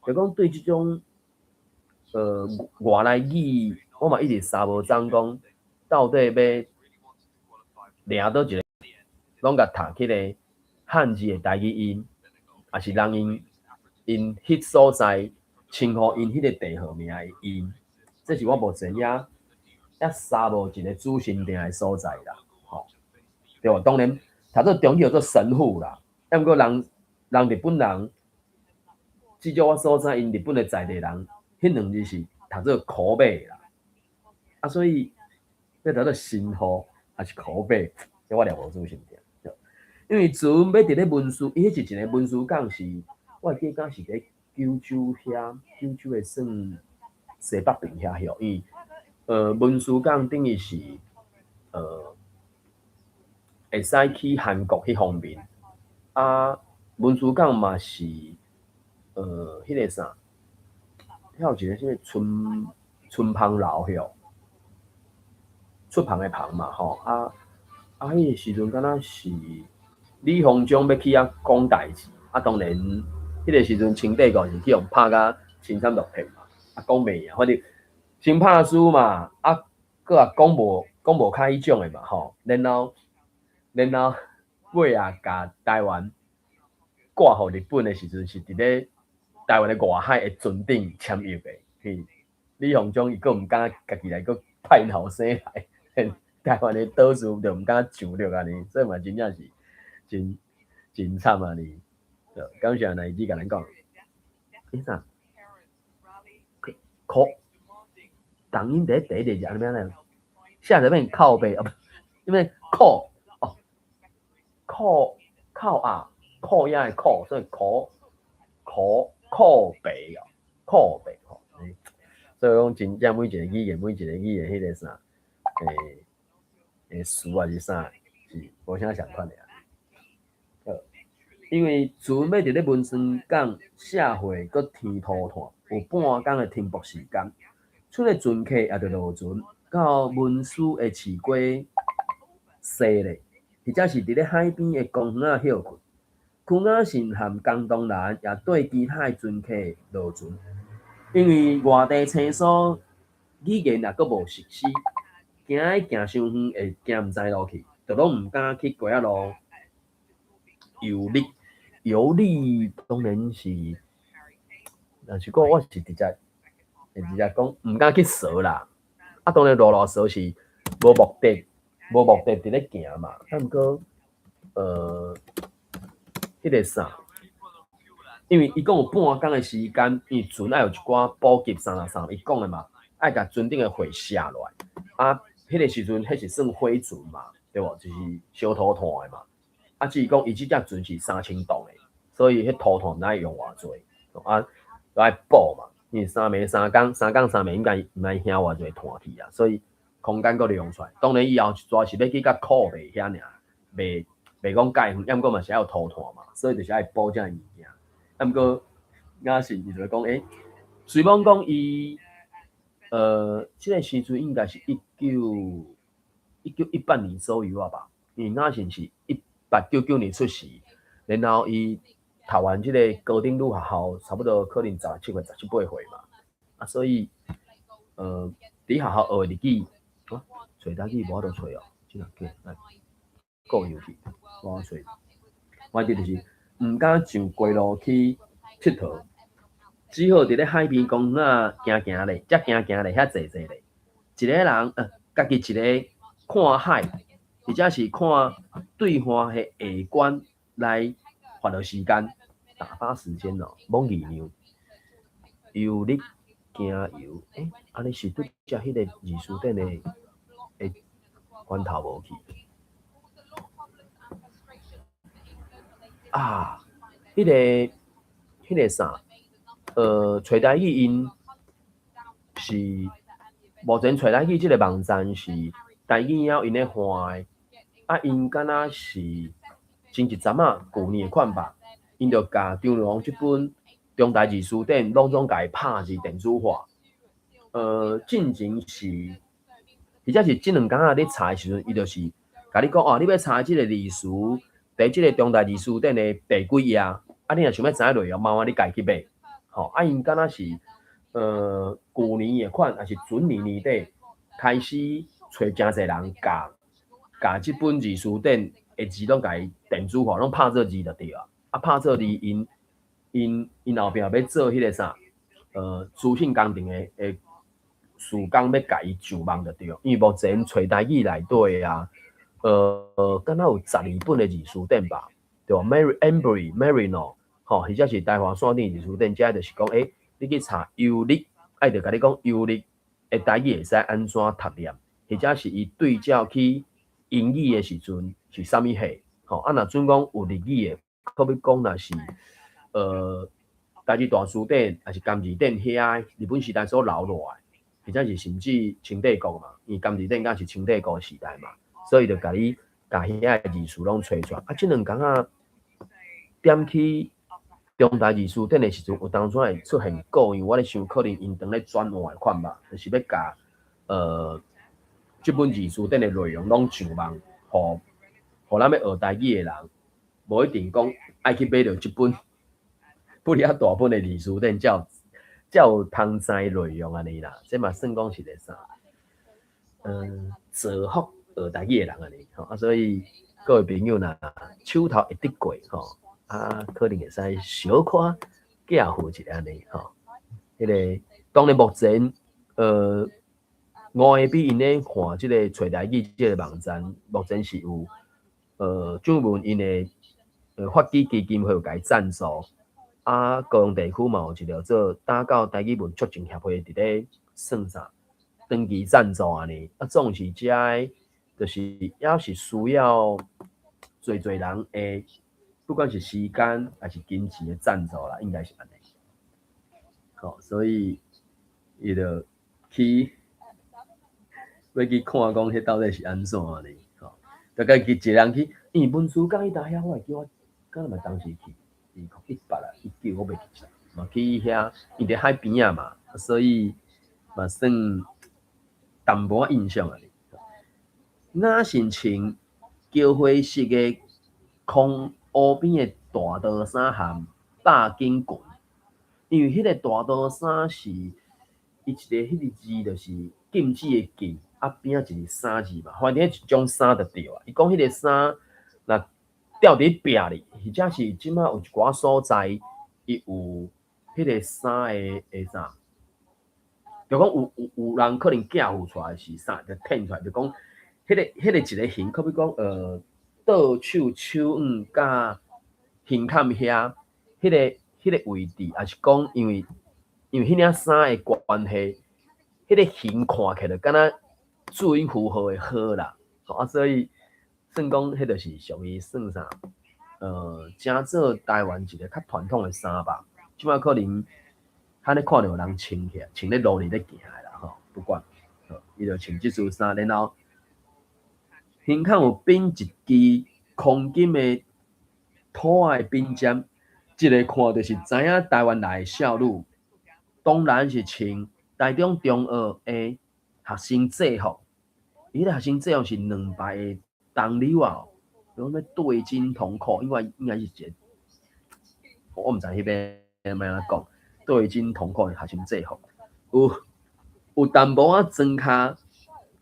就講對這種外來語，我嘛一直捎無摠講，到底欲掠佗一个，攏共讀彼个漢字的台語音，抑是人𪜶𪜶彼所在稱呼𪜶彼個地號名的音，這是我目前猶捎無一個主心定的所在啦，吼，對無？當然，讀做中語叫做神戶啦，抑毋過人人日本人，至少我所知，𪜶日本的在地人，彼兩字是讀做苦尾啦，啊，所以欲讀做神戶抑是苦尾，這我掠無主心定。因為船欲佇咧文殊，伊彼是一個文殊港是，我會記敢是佇九州遐，九州的算西北邊遐許，伊文殊港等於是會使去韓國彼方面，啊，文殊港嘛是彼个啥，遐有一個啥物春春芳樓許，出帆的帆嘛吼，啊啊，彼個時陣敢若是李鴻章欲去遐講代誌，啊，當然彼個時陣清帝國是去予拍甲青山落魄嘛，啊，講袂贏，反正先拍輸嘛，啊，閣也講無較彼種的嘛吼，然後尾仔共台灣割予日本的時陣，是佇咧台灣的外海的船頂簽約的，嘿，李鴻章伊閣毋敢家己來閣派𪜶後生來，台灣的島嶼就毋敢上陸按呢，所以嘛真正是真真慘按呢。感謝乃子共咱講，欸啥？苦同音佇咧第一个字按呢按呢，寫著變靠背哦，不，因為苦哦，苦靠啊，苦也的苦，所以苦苦靠北哦，靠北吼。所以講真正每一個語言，每一個語言彼個啥，欸詞還是啥，是無啥相款的啊。好，因為船欲佇咧文山港卸貨，閣添塗炭，有半工的停泊時間。賰的船客也著落船到文書的市街西咧，或者是佇咧海邊的公園仔歇睏。邱雅信和江東蘭也綴其他的船客落船，因為外地生疏，語言也閣無熟悉，驚伊行傷遠會行毋知路去，就攏毋敢去街仔路遊歷。遊歷當然是，若是講我是直接，會直接講毋敢去踅啦。啊，當然路路踅是無目的，無目的佇咧行嘛。啊，毋過，彼個啥？因為伊講有半工的時間，因為船愛有一寡補給啥啥啥，伊講的嘛，愛共船頂的貨卸落來。啊，彼個時陣，彼是算火船嘛，對無？就是燒塗炭的嘛。啊，只是講伊這隻船是3000噸的，所以彼塗炭毋知用偌濟，啊，都愛補嘛。因為三暝三工，三工三暝應該毋知顯偌濟炭去啊，所以空間閣利用出來。當然以後一逝是欲去甲苦麥遐爾，袂袂講蓋遠，抑毋過嘛是愛有塗炭嘛，所以就是愛補這物件。啊，毋過雅信伊就講，雖罔講伊，這個時陣應該是1918年左右啊吧，因為雅信是1899年出世，然後伊讀完這個高等女學校，差不多可能17歲、17、8歲嘛，啊，所以，佇學校學的日語，啊，揣台語無法度揣哦，真若假，來，過遊去，無法揣，反正就是毋敢上街路去𨑨迌，只好佇咧海邊公園仔行行咧，遮行行咧，遐坐坐咧，一个人，家己一个看海，或者是看對岸的下觀來發落時間，打發時間哦，罔二娘，遊歷行遊，按呢是拄才彼個字詞典的源頭無去？啊，彼個啥？揣台語𪜶是目前揣台語這個網站是台語鳥𪜶咧換的，啊，𪜶敢若是前一陣仔，舊年的款吧，𪜶就共張良這本中台字詞典攏總共伊拍字電子化。進前是，或者是這兩工仔咧查的時陣，伊就是共你講哦，你欲查這個字詞，佇這個中台字詞典的第幾頁，啊，你若想欲知影內容，麻煩你家己去買。吼，啊，𪜶敢若是，舊年的款，抑是準年年底開始揣誠濟人共共這本字詞典的字攏共伊電子化，攏拍做字就對啊。啊，拍做字，𪜶後壁欲做彼個啥，資訊工程的事工欲共伊上網就對。因為目前揣台語內底啊，敢若有12本的字詞典吧，對無？Mary Embree Marino，吼，或者是台華線頂字詞典，這就是講，你去查遊歷，伊就共你講遊歷的台語會使按怎讀念，或者是伊對照去英語的時陣是啥物貨，吼，啊，若準講有日語的，好比講若是，台字大辭典，抑是金字典遐日本時代所留落來，或者是甚至清帝國嘛，因為金字典敢是清帝國時代嘛，所以就共你共遐個字詞攏揣出來。啊，這兩工仔點去中台字詞典的時陣，有當陣會出現故障，我咧想可能𪜶當咧轉換的款吧，就是欲共這本字詞典的內容攏上網，予咱欲學台語的人，無一定講愛去買著這本不哩遐大本的字詞典，才有通知內容按呢啦。這嘛算講是個啥？造福學台語的人按呢吼。啊，所以各位朋友若手頭會得過吼，啊，可能會使小可寄付一下按呢吼。彼個當然目前，五下比𪜶咧看這個揣台語這個網站，目前是有張文𪜶的發起基金會有共伊贊助，啊，高雄地區嘛有一個做打狗台語文促進協會佇咧算啥長期贊助按呢，啊，總是遮的，就是猶是需要濟濟人的，不管是時間抑是金錢的贊助啦，應該是按呢。吼，所以伊就去欲去看講，彼到底是按怎呢？吼，大概去一個人去，因為文殊講伊呾遐，我會記我敢若嘛當時去2018啊，19我袂記得，嘛去遐，伊佇海邊仔嘛，所以嘛算淡薄仔印象啊。雅神穿菊花色的空湖邊的大刀衫和百錦裙，因為彼个大刀衫是伊一个彼个字就是禁止的禁，啊邊仔一个衫字嘛，反正一種衫就對啊。伊講彼个衫若吊佇壁裡，或者是這馬有一寡所在，伊有彼个衫的的啥，就講有人可能寄付出來是啥，就褪出來，就講彼個一個形，可比講倒手手腕佮胸坎遐，彼個位置，抑是講因為彼領衫的關係，彼個形看起來敢若注音符號的號啦，啊，所以算講彼就是屬於算啥？誠做台灣一個較傳統的衫吧。這擺可能較咧看著有人穿起來，穿咧路裡咧行的啦吼，不管，伊就穿這束衫，然後胸口有綁一支空金的兔仔的鬢針，這个看就是知影台灣來的少女，當然是穿台中中學的學生制服。伊彼个學生制服是兩排的銅紐仔，講啥物對襟筒褲，應該是一個，我毋知彼邊欲按怎講，對襟筒褲的學生制服，有淡薄仔裝跤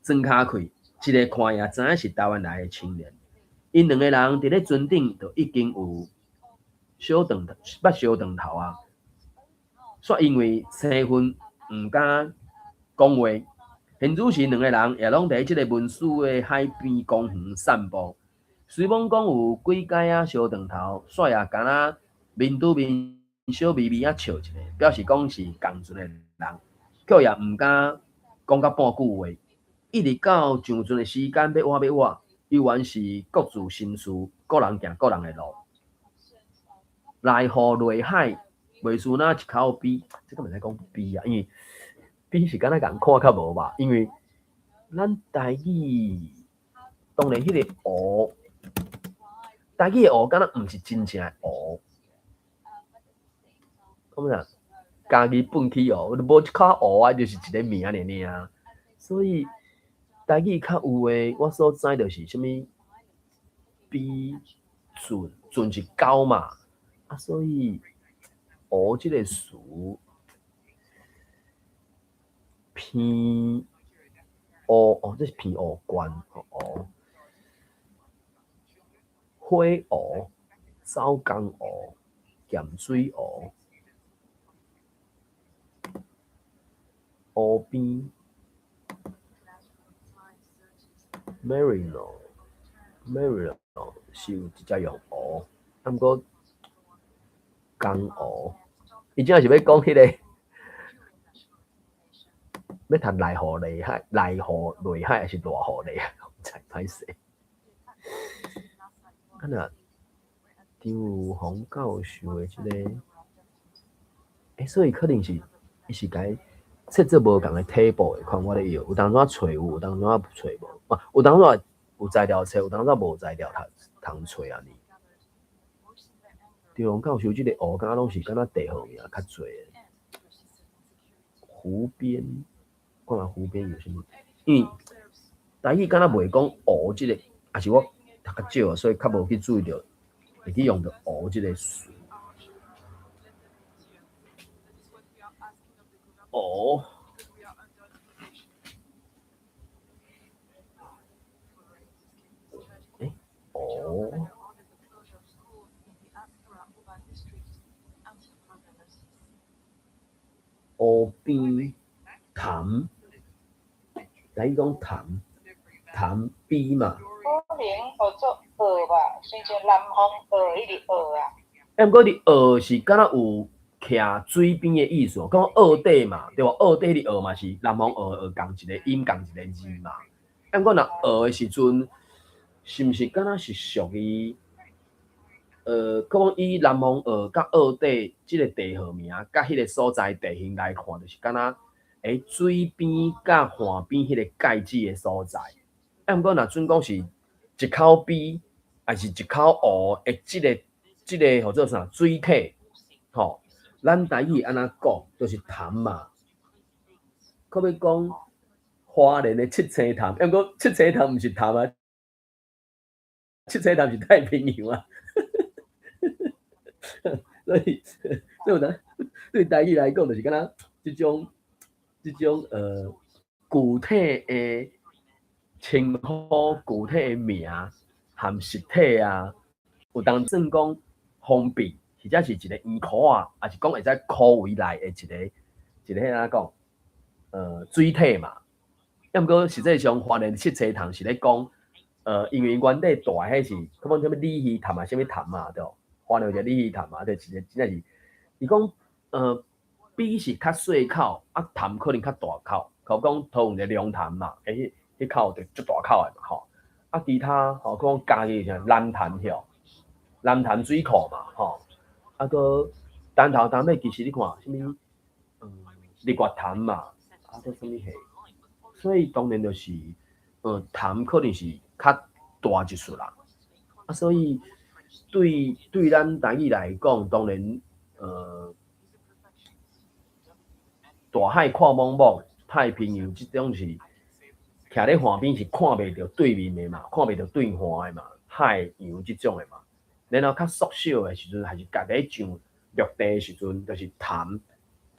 裝跤氣，一个看也知影是台灣來的青年。𪜶兩个人佇咧船頂就已經有小長捌相長頭啊，煞因為生分毋敢講話。現此時兩個人也攏佇這个文殊的海邊公園散步。雖罔講有幾擺仔相長頭，煞也敢若面對面小微微仔笑一下，表示講是仝陣的人，卻也毋敢講甲半句話。一直到上船的時間欲倚欲倚，猶原是各自心事，各人行各人的路。內湖內海，袂輸若一口鱉，這個毋使講鱉啊，因為鱉是敢若共看較無吧？因為咱台語當然彼個湖，台語的湖敢若毋是真正的湖，講啥？家己畚起湖，無一口湖啊，就是一個名爾爾。所以台語較有的，我所知就是啥物鱉鱒，鱒是狗嘛，啊，所以湖這個詞。澎湖哦，這是澎湖縣哦。火湖、走江湖、鹹水湖、湖邊、Marino、Marino 是有直接用湖，啊，毋過江湖，伊這是欲講彼个。欲讀內湖內海、內湖內海，抑是大湖內海？毋知歹勢。啊若張有宏教授的這个，所以可能是伊是共設做無仝的體步的款，我咧用，有當陣揣有，有當陣揣無，啊，有當陣有材料揣，有當陣無材料通揣按呢。張有宏教授這个湖，敢若攏是敢若地號名較濟的。湖邊，看覓湖邊有啥物？因為台語敢若袂講湖這個，抑是我讀較少，所以較無去注意著，會去用著湖這個詞。湖。湖。湖邊潭，台語講潭，潭邊嘛。可能學做澳吧，親像南方澳彼个澳啊。毋過佇澳是敢若有徛水邊的意思，講澳底嘛，對無？澳底彼個澳嘛是南方澳的澳仝一個音，仝一個字嘛。毋過若澳的時陣，是毋是敢若是屬於？講以南方澳佮澳底這个地號名，佮彼个所在地形來看，就是敢若水邊佮岸邊彼个界址的所在。啊，毋過若準講是一口鱉，抑是一口湖的這个這个號做啥水體，吼，咱台語按怎講，就是潭嘛。可欲講花蓮的七星潭，毋過七星潭毋是潭啊，七星潭是太平洋啊。所以，所以有當對台語來講，就是敢若這種具體的稱呼、具體的名含實體啊，有當算講封閉，或者是一個圓箍仔，抑是講會使箍圍內的一個彼按怎講？水體嘛。抑毋過實際上，花蓮七星潭是咧講，因為原底大彼是，可講啥物鯉魚潭啊，啥物潭嘛，對無？花蓮有一個鯉魚潭嘛，對，一個真正是，伊講，比是較細口，啊潭可能較大口，比如講桃園一個龍潭嘛，彼口就足大口的嘛，吼。啊，其他吼，講嘉義啥南潭吼，南潭水庫嘛，吼。啊，閣東頭東尾其實你看，啥物，日月潭嘛，啊，閣啥物下，所以當然就是，潭可能是較大一撮啦。啊，所以對咱台語來講，當然，大海闊茫茫，太平洋這種是徛咧岸邊是看袂著對面的嘛，看袂著對岸的嘛，海洋這種的嘛。然後較縮小的時陣，還是家己上陸地的時陣，就是潭、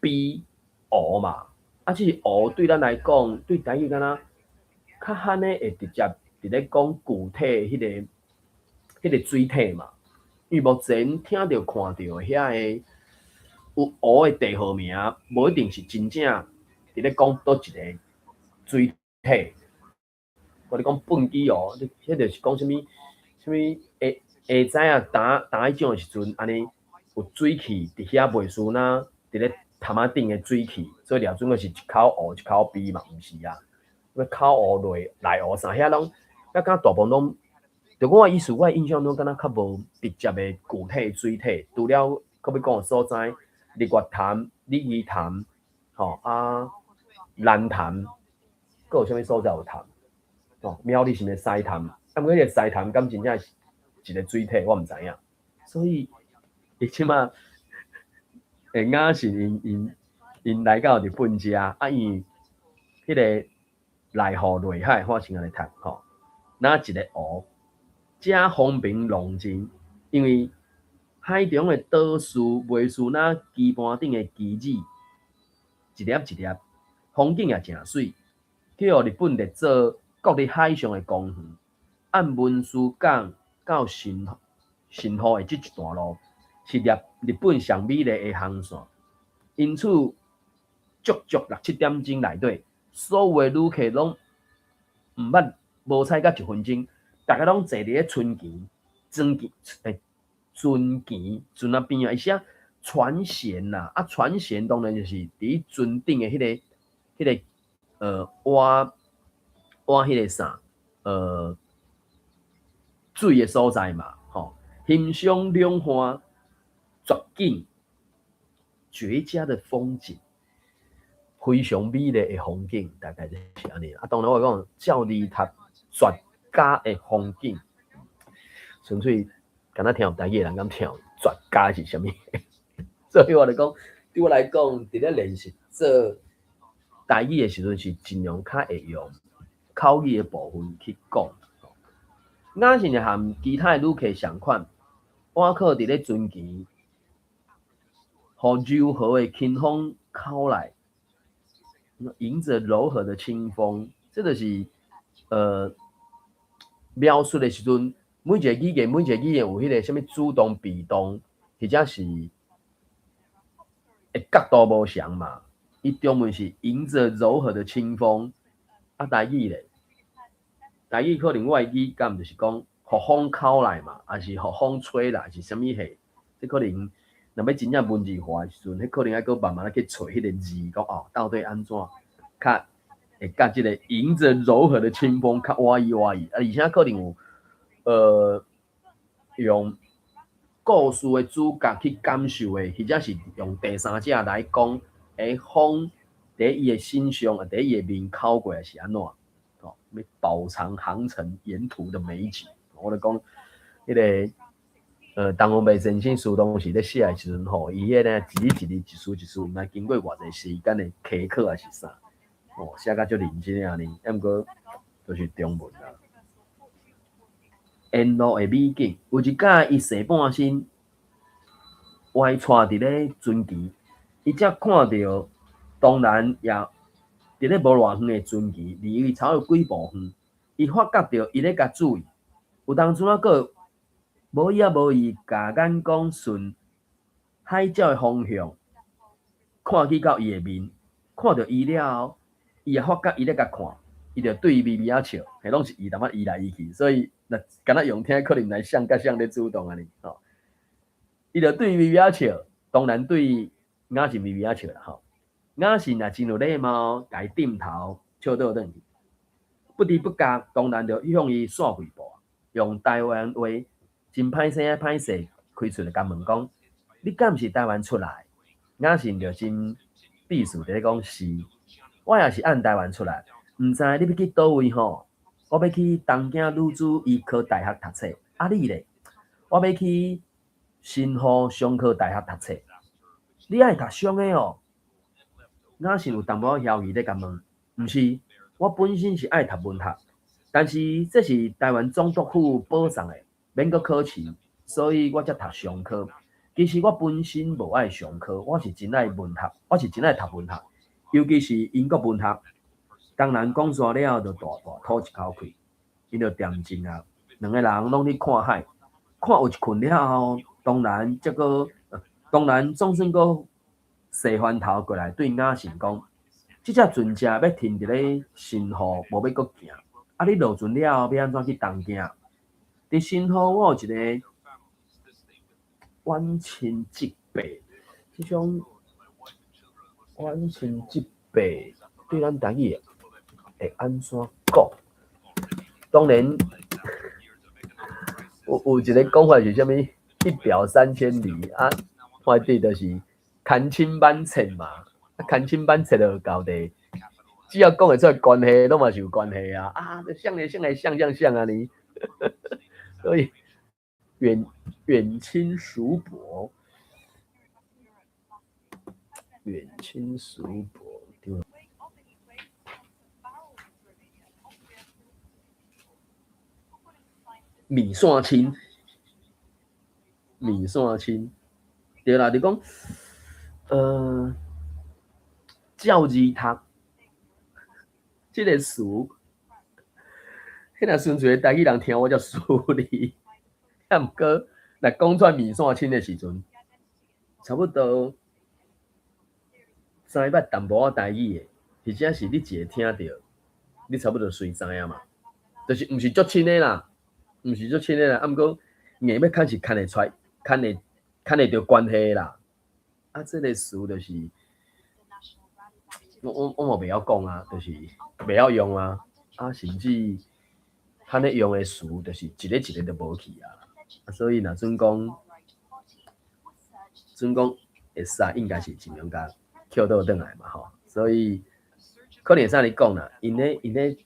比、湖嘛。啊，這是湖對咱來講，對台語敢若較罕的會直接佇咧講具體彼個水體嘛。因為目前聽著看著遐个有湖的地號名，無一定是真正佇咧講佗一個水體。我咧講畚箕湖，彼就是講啥物啥物下下早啊，打打彼種的時陣，按呢有水汽佇遐袂輸若佇咧潭仔頂的水汽，所以掠準閣是一口湖一口鱉嘛，毋是啊。欲口湖內內湖啥遐攏，遐敢大部分攏，就我的意思，我的印象中敢若較無直接的具體水體，除了閣欲講的所在，日月潭、鯉魚潭，吼啊，蘭潭，閣有啥物所在有潭？吼，苗栗是毋是獅潭？啊，毋過彼个獅潭敢真正是一個水體，我毋知影。所以，伊這馬會雅是𪜶來到日本遮，啊，因為彼个內湖內海，我先按呢讀吼，若一个湖，遮風平浪靜，因為海中的島嶼袂輸若棋盤頂的棋子，一粒一粒，風景也誠媠，去予日本列做國立海上的公園。按文殊港到神戶的這一段路，是日本上美麗的航線，因此足足六七點鐘內底，所有的旅客攏毋捌無踩甲一分鐘，逐家攏坐佇咧船舷、船舷、船舷、船仔邊啊，伊寫船舷啦，啊船舷當然就是佇船頂的彼個挖挖彼個啥，水的所在嘛，吼，欣賞兩岸絕景，絕佳的風景，非常美麗的風景，大概就是按呢。啊，當然我講鳥兒塔絕佳的風景，純粹敢若聽台語的人敢聽絕佳是啥物？所以我就講，對我來講，佇咧練習做台語的時陣，是盡量較會用口語的部分去講。雅信就和其他的旅客仝款，倚靠佇咧船舷，予柔和的清風口來，迎著柔和的清風，這就是描述的時陣，每一個語言，每一個語言有彼個啥物主動、被動，或者是的角度無仝嘛。伊中文是迎著柔和的清風，啊，台語咧？台語可能我的語感就是講，予風口來嘛，抑是予風吹來，是啥物貨？這可能若欲真正文字化的時陣，彼可能愛閣慢慢仔去揣彼个字，講哦，到底按怎較會佮這个迎著柔和的清風較倚意倚意，啊，而且可能有用故事的主角去感受的，或者是用第三者來講，風佇伊的身上，啊，佇伊的面口過來是按怎？吼，欲飽嘗航程沿途的美景。我咧講，彼个陳文白先生書當時咧寫的時陣吼，伊彼个一字一字一詞一詞，毋知經過偌濟時間的溪考抑是啥，哦，寫甲足認真的按呢，啊毋過就是中文啦。沿路的美景，有一擺伊踅半身，歪跙佇咧船舷，伊才看著，當然也佇咧無偌遠的船舷，離伊差不多幾步遠，伊發覺著伊咧共注意，有當陣仔閣無意仔無意，共眼光順海鳥的方向看去到伊的面，看著伊了後，伊也發覺伊咧共看，伊就對伊微微仔笑，彼攏是伊淡薄移來移去，所以若敢若用聽，可能來像佮像咧主動按呢，吼。伊就對伊微微仔笑，當然對雅信微微仔笑啦，吼。雅信也真有禮貌，共伊點頭笑倒轉去。不知不覺，當然就向伊煞幾步，用台灣話真歹勢仔歹勢開喙就共問講：你敢毋是台灣出來？雅信就真鄙視佇咧講是，我也是按台灣出來，毋知你欲去佗位吼？我欲去東京女子醫科大學讀冊，啊你咧？我欲去神戶商科大學讀冊。你愛讀商的哦？雅信有淡薄仔猶豫咧，共問，毋是，我本身是愛讀文學，但是這是台灣總督府保送的，免閣考試，所以我才讀商科。其實我本身無愛商科，我是真愛文學，我是真愛讀文學，尤其是英國文學。當然講煞了，就大大吐一口氣，𪜶就恬靜啊，兩个人攏去看海，看有一困了後，當然這個，當然總算閣踅翻頭過來對雅信講：這隻船只欲停佇咧神戶，無欲閣行。啊，你落船了後欲按怎去東京？佇神戶我有一個遠親戚伯，這種遠親戚伯對咱台語會按怎講？當然有一个講法是啥物？一表三千里啊，反正就是牽親挽冊嘛。啊，牽親挽冊就到底，只要講會出來關係，攏嘛是有關係啊。啊，像來像來像像像按呢，所以遠親叔伯，遠親叔伯對。麵線親，麵線親，對啦，就講，照字讀，這个詞，彼若純粹的台語人聽我才輸你，啊，毋過若講出來麵線親的時陣，差不多知捌淡薄仔台語的，或者是你一下聽著，你差不多隨知影嘛，就是毋是足親的啦。毋是足親的啦，啊，毋過硬欲牽是牽會出來，牽會著關係啦。啊，這个詞就是，我嘛袂曉講啊，就是袂曉用啊。啊，甚至較咧用的詞，就是一个一个就無去啊。啊，所以若準講，準講會使，應該是盡量共抾倒轉來嘛吼。所以可能會使按呢講啦，𪜶咧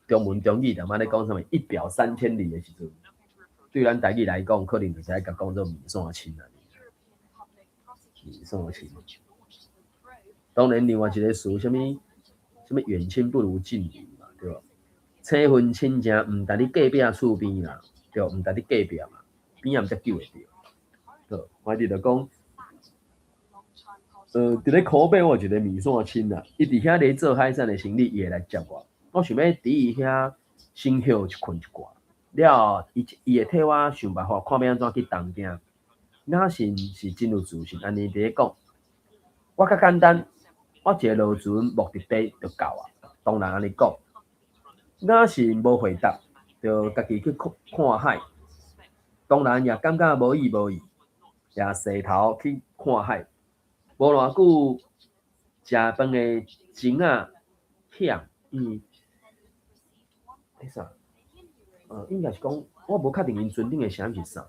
中文中語踮仔咧講啥物一表三千里的時陣，對咱台語來講，可能就是愛共講做麵線親啊。麵線親。當然，另外一个詞，啥物啥物遠親不如近鄰嘛，對無？生份親情毋值佇隔壁厝邊啦，對，毋值佇隔壁嘛，邊仔毋才救會著。對，反正就講，佇咧苦尾我有一个麵線親啦，伊佇遐咧做海產的生理，伊會來接我。我想欲佇伊遐先歇一睏一寡，了後伊會替我想辦法，看欲按怎去東京。雅信是真有自信，按呢佇咧講，我較簡單，我一个落船目的地就到啊。當然按呢講，雅信無回答，就家己去看看海。當然也感覺無意無意，也踅頭去看海。無偌久，食飯的鐘仔響，彼啥？應該是講，我無確定𪜶船頂的聲是啥。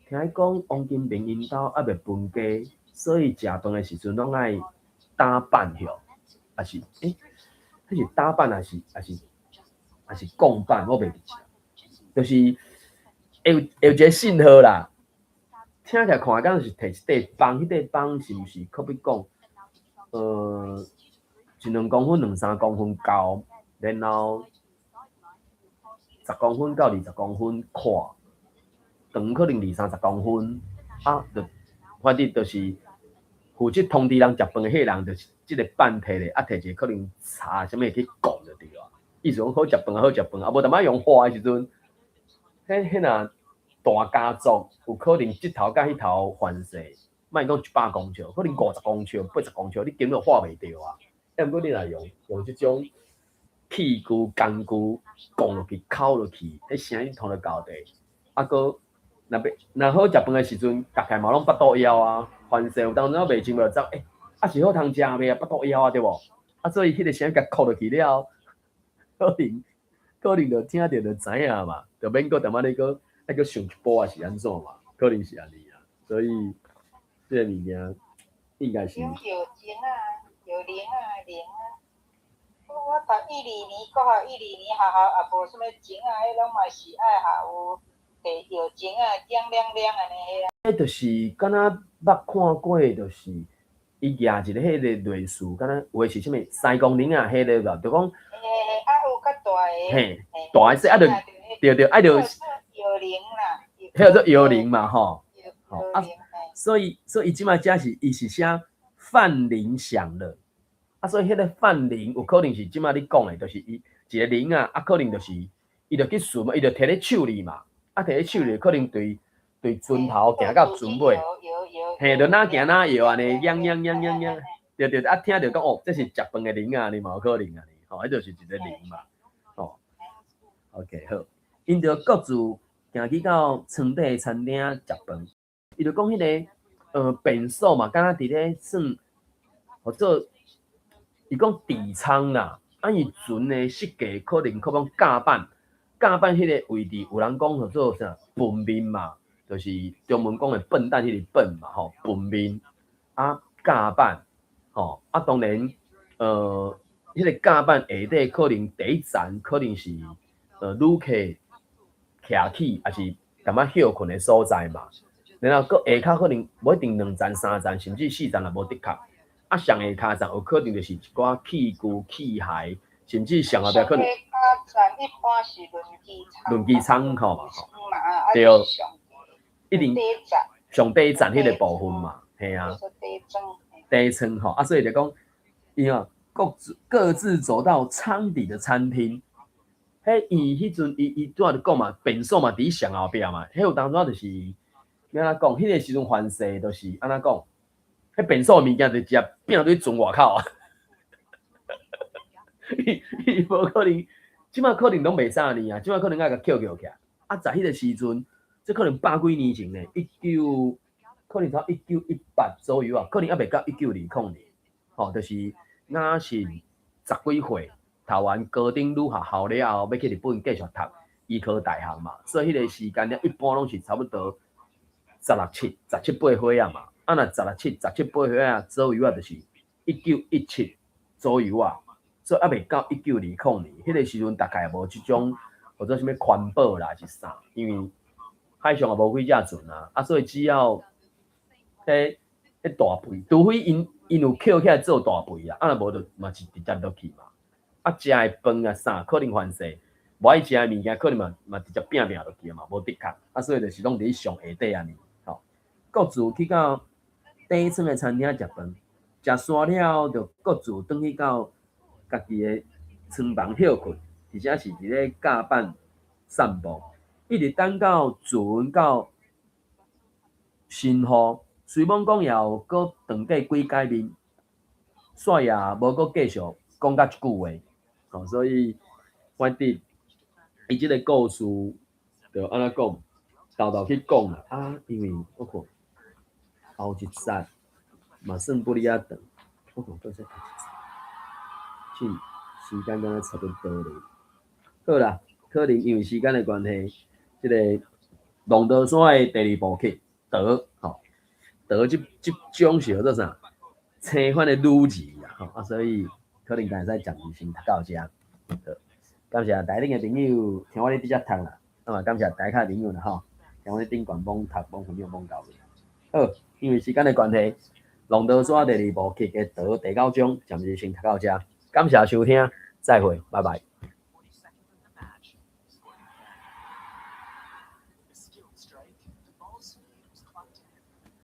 聽伊講，王金平𪜶兜猶未分家，所以食飯的時陣攏愛打板許，抑是彼是打板，抑是共板，我袂記得。就是會有一个信號啦。聽起來看敢若是提一塊枋，彼塊枋是毋是可比講，一兩公分、兩三公分高，然後10公分到20公分闊，長可能二三十公分，啊，就反正就是負責通知人食飯的彼個人，就是這個板提咧，啊，提一個可能柴啥物去摃就對啊。意思講好食飯啊，好食飯啊，無淡仔用喝的時陣，彼若大家族有可能這頭佮彼頭番勢，莫講100公尺，可能50公尺、80公尺，你根本喝袂著啊。啊，毋過你若用這種器具工具摃落去、敲落去，彼聲音通得到地，啊，閣若欲若好食飯的時陣，逐家嘛攏腹肚枵啊，番勢有當陣袂清袂走，欸，啊是好通食袂啊？腹肚枵啊，對無？啊，所以彼個聲共敲落去了後，可能就聽著就知影嘛，就免閣淡仔咧閣愛閣想一步啊是按怎嘛，可能是按呢啊，所以這個物件應該是。用藥精啊，藥鈴啊，鈴啊。我讀1-2年國校，1-2年學校也無啥物鐘仔，彼攏嘛是愛學有提藥鐘仔，亮亮亮按呢彼啊。彼就是敢若捌看過，就是伊舉一个彼个類似，敢若有的是啥物西公鈴仔，彼个無，就講。嘿嘿，啊有較大个。嘿，大个說啊，就對對，啊就。藥鈴啦。彼叫做搖鈴嘛，吼。吼啊，所以這擺遮是伊是寫飯鈴響了。啊，所以彼個飯鈴有可能是這擺你講的，就是伊一個鈴仔，啊，可能就是伊就去尋嘛，伊就提咧手裡嘛，啊，提咧手裡可能對船頭行到船尾，嘿，就哪行哪搖按呢，颺颺颺颺颺，對對，啊，聽著講哦，這是食飯的鈴仔，呢嘛有可能按呢，吼，彼就是一個鈴嘛，吼。OK，好，𪜶就各自行去到艙底的餐廳食飯，伊就講彼个便所嘛，敢若佇咧算，號做。伊講底艙啦，啊伊船的設計可能較講甲板，甲板彼个位置有人講叫做啥笨面嘛，就是中文講的笨蛋彼個笨嘛吼，笨面啊甲板吼，啊當然彼个甲板下底可能第一層可能是旅客徛起，抑是淡仔歇睏的所在嘛，然後閣下跤可能無一定兩層、三層，甚至四層也無的確。啊，上下跤層有可能就是一寡器具、器械，甚至上後壁可能。下跤層一般是輪機艙。輪機艙吼嘛吼。對。一定上底層彼個部分嘛，嘿啊。底層吼，啊，所以就講，伊吼各自走到艙底的餐廳。彼伊彼陣伊拄仔就講嘛，便所嘛佇上後壁嘛，彼有當陣就是欲按怎講，彼個時陣番勢就是按怎講。彼便所的物件就直接拚佇船外口啊！伊無可能，這擺可能攏袂使按呢啊，這擺可能愛共抾抾起來。啊，在彼個時陣，這可能百幾年前呢，一九可能才1918左右啊，可能猶未到1920年，吼，就是若是十幾歲，讀完高等女學校了後，欲去日本繼續讀醫科大學嘛，所以彼個時間了，一般攏是差不多十六七、十七八歲啊嘛。啊，若十六七、十七八歲仔左右啊，就是1917左右啊，所以猶未到1920年，彼個時陣大概也無這種號做啥物環保啦，是啥？因為海上也無幾隻船啊，啊，所以只要彼大肥，除非𪜶有抾起來做大肥啊，啊若無就嘛是直接落去嘛。啊，食的飯啊啥，可能番勢無愛食的物件，可能嘛直接拚拚落去嘛，無的確。啊，所以就是攏佇上下底按呢，吼。各自去到底層的餐廳食飯，食煞了後，就各自轉去到家己的艙房歇睏，而且是佇咧甲板散步，一直等到船到神戶，雖罔講也有閣轉過幾改面，煞也無閣繼續講甲一句話，吼，所以反正伊這个故事就按怎講，沓沓去講啦，啊，因為我看後一節嘛算不哩仔長，我看閣再讀一節，是時間敢若差不多咧。好啦，可能因為時間的關係，這个浪淘沙的第二部曲，淘吼，淘這種是號做啥？青番的女兒啊，吼啊，所以可能會使暫時先讀到遮。好，感謝台頂的朋友聽我咧佇遮讀啦，啊嘛感謝台跤的朋友啦吼，聽我咧頂懸罔讀、罔分享、罔交流。好，因為時間的關係，浪淘沙第二部曲的淘第九章，暫時先讀到遮。感謝收聽，再會，拜拜。